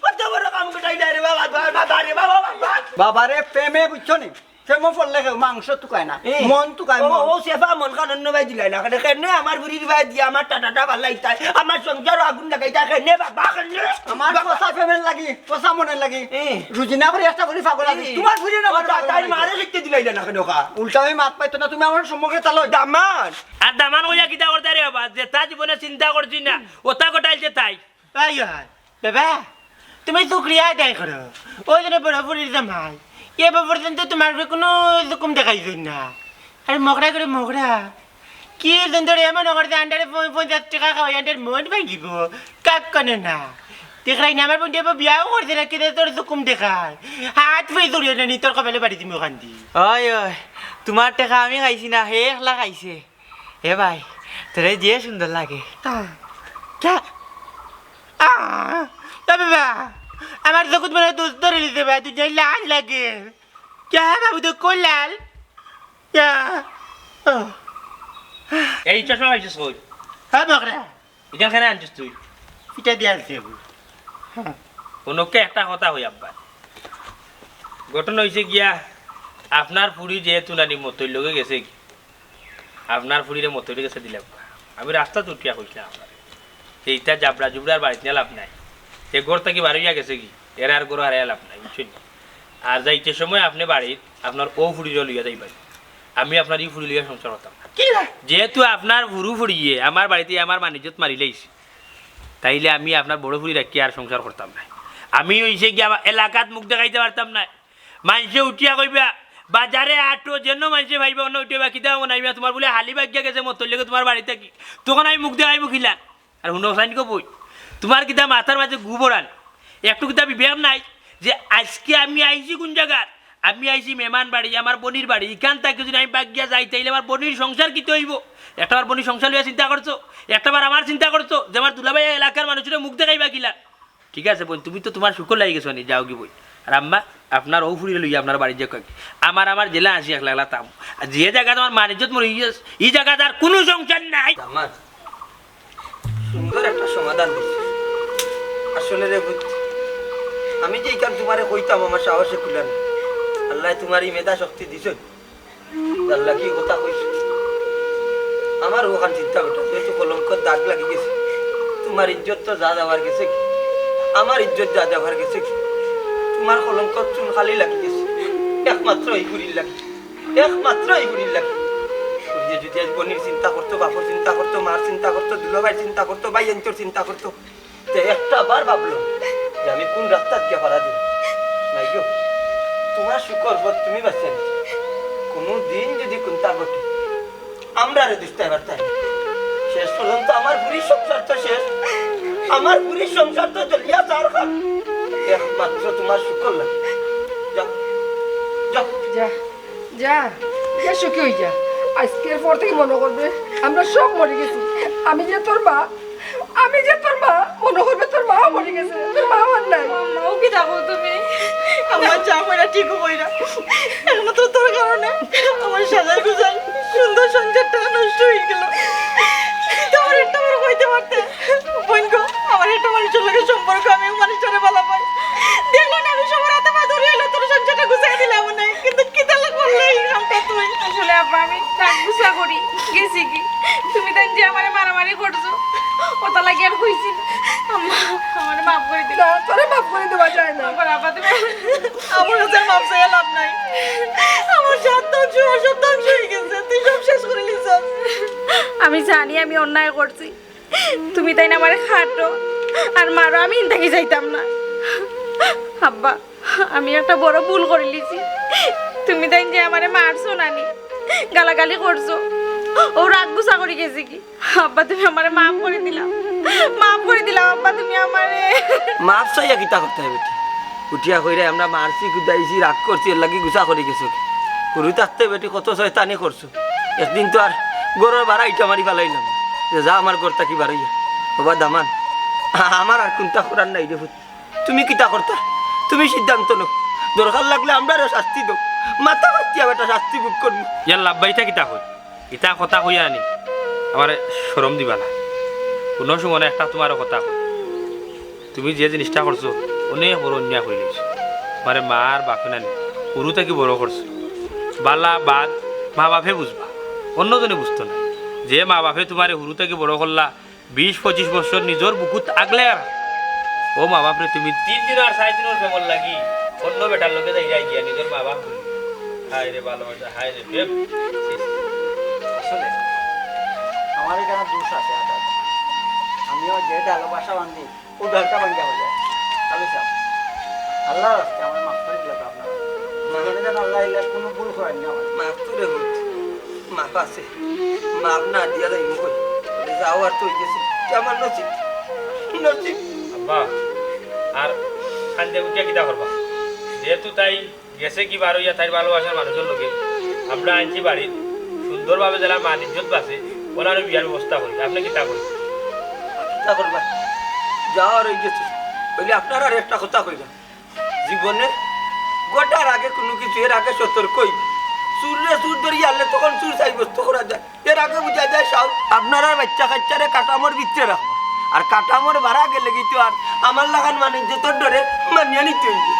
কত বড় কাম কটাই না রে বাবা, বাবা, বাবা রে বাবা, বাবা। বাবা রে, প্রেমে বুঝছো নি? প্রেমও পড়লে কেউ মাংস তুকায় না, এ। মন তুকায়, ও, মন। ও সেফা মন খান অন্য ভাই দিলাই না, কেনে, কেনে আমার বুড়ির ভাই দিয়া আমার টাটাটা ভালাই তাই, আমার সংসারও আগুন লাগাই তাই, কেনে বাবা, কেনে? আমার বাবা। পচা প্রেমের লাগি, পচা মনের লাগি। এ। রুজি না করি একটা করি পাগল আছি। এ। তোমার বুড়ি না ও করে তা-, পাগল তাই আছি। মারে শিখতে দিলাই না, কেনে ওকা? উল্টা আমি মাত পাইতো না, তুমি আমার সম্মুখে তালো। দামান। আর দামান কইয়া কিতা করতে রে বাবা? যেতা জীবনে চিন্তা করছি না, ওতা ঘটাইছে তাই। আই হায়, বাবা, তুমি শুকরিয়া আদায় করো। ওই জন্য বড় ফুরির জামাই। এ পর্যন্ত তোমার উপরে কোনো জুকুম দেখাইছইন না। আরে মগরা করে মগরা। কি সুন্দর এমন করে যে আন্ডারে পঞ্চাশ টাকা খাওয়াই, আন্ডার মন ভাঙিব। কাক কানে না। দেখলাই না, আমার বন্ধু এবার বিয়াও করছে না, কিন্তু তোর জুকুম দেখায়। হাত পায়ে ধরিয়ে না নি, তোর কপালে বাড়ি দিমু কান্দি। ওই, ওই, তোমার টাকা আমি খাইছি না, হে একলা খাইছে। এ ভাই, তোরে যে সুন্দর লাগে। আহ, কে? আহ, এ বাবা, আমার চকুত মনে হয় দুষ ধরে নিতে ভাই, তুই যে লাল লাগে। কে বাবু, তো কোন লাল? কে? ও। এই চশমা পাইছিস কই? হ্যাঁ, বকরা। ইখান কেনে আনছিস তুই? এটা দিয়ে আনছি বাবু। হুনুক্কা একটা কথা কই আব্বা। ঘটনা অইছে গিয়া, আপনার ফুড়ি যেহেতু নানি মতইর লগে গেছে গি, আপনার ফুড়িরে মতইর গেছে দিলাম। আমি রাস্তাত উঠিয়া কইছিলাম আপনারে যে ইতা জাবরা জুবরার বাড়িত নিয়া লাভ নাই। হে ঘর থাকি বার অইয়া গেছে গি, এরে আর ঘরো হারাইয়া লাভ নাই, বুঝছইন নি? আর যাইতে সময় আপনে বাড়িত আপনার অউ ফুড়িরে লইয়া যাইবা। আমি আপনার ই ফুড়ি লইয়া সংসার করতাম না। কিলা? যেহেতু আপনার হুরু ফুড়িয়ে আমার বাড়িত আমার মান ইজ্জত মারিলাইছে, তাইলে আমি আপনার বড় ফুড়ি রাখিয়া আর সংসার করতাম না। আমি অইছে গিয়া আমার এলাকাত মুখ দেখাইতে পারতাম না। মানষে উঠিয়া কইবা, বাজারে আটো, যেন মানষে পাইবা, অনো উঠিয়া কইবা, "কিতা মনে অয় মিয়া, তুমার বুলে হালি ভাগিয়া গেছে মতর লগে তুমার বাড়ি থাকি।" তখন আমি মুখ দেখাইমু কিলা? আর হুনো চাইন গো বইন, তুমার কিতা মাথার মাঝে গু ভরান, একটু কিতা বিবেক নাই যে আইজকে আমি আইছি কুন জাগাত? আমি আইছি মেহমান বাড়ি, আমার বইনর বাড়ি। ইখান থাকি যদি আমি ভাগিয়া যাই, তাইলে আমার বইনর সংসার কিতা অইবো? একটা বার বইনর সংসার লইয়া চিন্তা করছো? একটা বার আমার চিন্তা করছো যে আমার দুলাভাই এলাকার মানষরে মুখ দেখাইবা কিলা? ঠিক আছে বইন, তুমি তো তুমার সুখর লাগি গেছো নি, যাওগি বইন। আর আম্মা, আপনার অউ ফুড়িরে লইয়া আপনার বাড়ি যাউক্কা। আমার, আমার জেলা আছি একলা একলা থাকমু। আর যে জাগাত আমার মান ইজ্জত মরি গেছে, ই জাগাত আর কুনু সংসার নাই। আমার সুন্দর একটা সমাধান দিছে। আসলে রে পুত, আমি যে ইখান তুমারে কইতাম আমার সাহসে কুলায় না। আল্লায় তুমারে ই মেধা শক্তি দিছইন। যার লাগি কথা কইছি। আমার অখান চিন্তা বেটা, যেহেতু কলঙ্কর দাগ লাগি গেছে, তুমার ইজ্জত তো যা যাওয়ার গেছেগি, আমার ইজ্জত যা যাওয়ার গেছেগি, তুমার কলঙ্কর চুন খালি লাগি গেছে, একমাত্র ই ফুড়ির লাগি, একমাত্র ই ফুড়ির লাগি। ফুড়িয়ে যদি আইজ বইনর চিন্তা করতো, বাপর চিন্তা করতো, মার চিন্তা করতো, দুলাভাইর চিন্তা করতো, ভাইয়াইন্তর চিন্তা করতো, তে একটা বার ভাবলো যে আমি কুন রাস্তাত গিয়া ফাড়া দিমু। নাই গো, তুমার সুখর পথ তুমি বাছিয়া নিছো। কুনু দিন যদি কুন্তা ঘটে, আমরারে দুষতায় পারতায় না। শেষ পর্যন্ত আমার ফুড়ির সংসার তো শেষ, আমার ফুড়ির সংসার তো জ্বলিয়া ছারখার। একমাত্র তুমার সুখর লাগি। যাও, যাও। যা, যা, যা সুখী অই যা। আইজকের পর থাকি মনো করবে আমরা সব মরি গেছি। আমি যে তোর মা, আমি যে তোর মা, মনো করবে তোর মাও মরি গেছে, তোর মাও আর নাই। আম্মা, ও কিতা কও তুমি? আম্মা, যা কইরা ঠিকউ কইরা। একমাত্র তোর কারণে আমার সাজাই গুজাই সুন্দর সংসারটা নষ্ট অই গেল। তুই তো আমারে একটা বার কইতে পারতে। বইন গো, আমার একটা মানষর লগে সম্পর্ক, আমি অউ মানষটারে ভালা পাই। দেখলে না, আমি সবার আতে পা ধরি অইলো তোর সংসারটা গুছাই দিলাম না, কিন্তু কিতা লাগি করলে ই কামটা তুই? আসলে আব্বা, আমি রাগ গুছা করি গেছিগি। তুমি তাইন যে আমারে মারামারি করছো, অতার লাগি আর কইছি না। আম্মা, আমারে মাফ করি দিও। না, তোরে মাফ করি দেওয়া যায় না। আব্বা, আব্বা, তুমি আমার কাছে মাফ চাইয়া লাভ নাই। আমার জাত ধ্বংস, আমার সব ধ্বংস অই গেছে, তুই সব শেষ করি দিছস। আমি জানি আমি অন্যায় করছি, তুমি তাইন আমারে কাটো আর মারো, আমি ইন থাকি যাইতাম না। আব্বা, আমি একটা বড় ভুল করিলিছি। তুমি তাইন যে আমারে মারছো না নি, গালাগালি করছো, অউ রাগ গুছা করি গেছিগি। আব্বা, তুমি আমারে মাফ করি দিলাও, মাফ করি দিলাও আব্বা, তুমি আমারে। মাফ চাইয়া কিতা করতায় বেটি? উঠিয়া কইরায় আমরা মারছি, কুদাইছি, রাগ করছি, এরলাগি গুছা করি গেছো। হুরু থাকতে বেটি কত শয়তানি করছো। একদিন তো আর ঘরর বারা ইটা মারি ফালাইলাম যে যা আমার ঘর থাকি বারইয়া। ওবা দামান, আ-, আমার আর কুন্তা করার নাই রে পুত। তুমি কিতা করতায়? তুমি সিদ্ধান্ত নেও। দরকার লাগলে আমরারেও শাস্তি দেও। মাথা ফাটিয়া বেটা শাস্তি ভোগ করমু। ইয়াল্লা আব্বা, ইতা কিতা কইন? ইতা কথা কইয়া আনি আমারে শরম দিবা না। কুনু সময় না একটা তুমারে কথা কই। তুমি যে জিনিসটা করছো, অনেক বড় অন্যায় করিলিছো। তুমারে মা আর বাপে নানি হুরু থাকি বড় করছে। বালা বাদ মা বাপে বুঝবা, অন্য জনে বুঝতো না। যে মা বাপে তুমারে হুরু থাকি বড় করলা, বিশ পঁচিশ বছর নিজর বুকুত আগলে আর অউ মা বাপরে তুমি তিন দিন আর চাইর দিনর প্রেমর লাগি অন্য বেটার লগে যাইরায় গিয়া নিজর মা বাপ ভুলি। হায় রে ভালোবাসা, হায় রে প্রেম। আসলে আমার ইখানো দোষ আছে, আদাত। আমিও যে ডালো বাসা বান্ধি, অউ ডালটা ভাঙ্গা অইযায়। খালি সাব, আল্লার রাস্তে আমারে মাফ করি দিলাও আপনারা। মা- জীবনে যেন আল্লায় ইলা কুনু ভুল করাইন না আমারে। মাফ তো রে পুত, মাফ আছে। মাফ না দিয়া যাইমু কই? যাওয়ার তো অই গেছে। ইটা আমার নসিব, নসিব। আব্বা, আর কান্দিয়া উঠিয়া কিতা করবা? যেহেতু তাই গেছেগি বারইয়া তাইর ভালোবাসার মানুষর লগে, আমরা আনছি বাড়িত, সুন্দরভাবে যেলা মান ইজ্জত বাঁচে, অলারে বিয়ার ব্যবস্থা করি। আপনে কিতা কইন? কিতা করবা? যাওয়ার অই গেছে। অইলে আপনারারে একটা কথা কইলাম, জীবনে ঘটার আগে কুনু কিছু, এর আগে সতর্ক অইবা। চুররে চুর ধরিয়া আনলে তখন চুর সাব্যস্ত করা যায়। এর আগে বুঝা যায় সাব। আপনারার বাইচ্চা-কাইচ্চারে কাটামোর ভিতরে রাখবা। আর কাটামোর বারা গেলেগি তো আর আমার লাখান মান ইজ্জতর ডরে মানিয়া নিতে অইবো।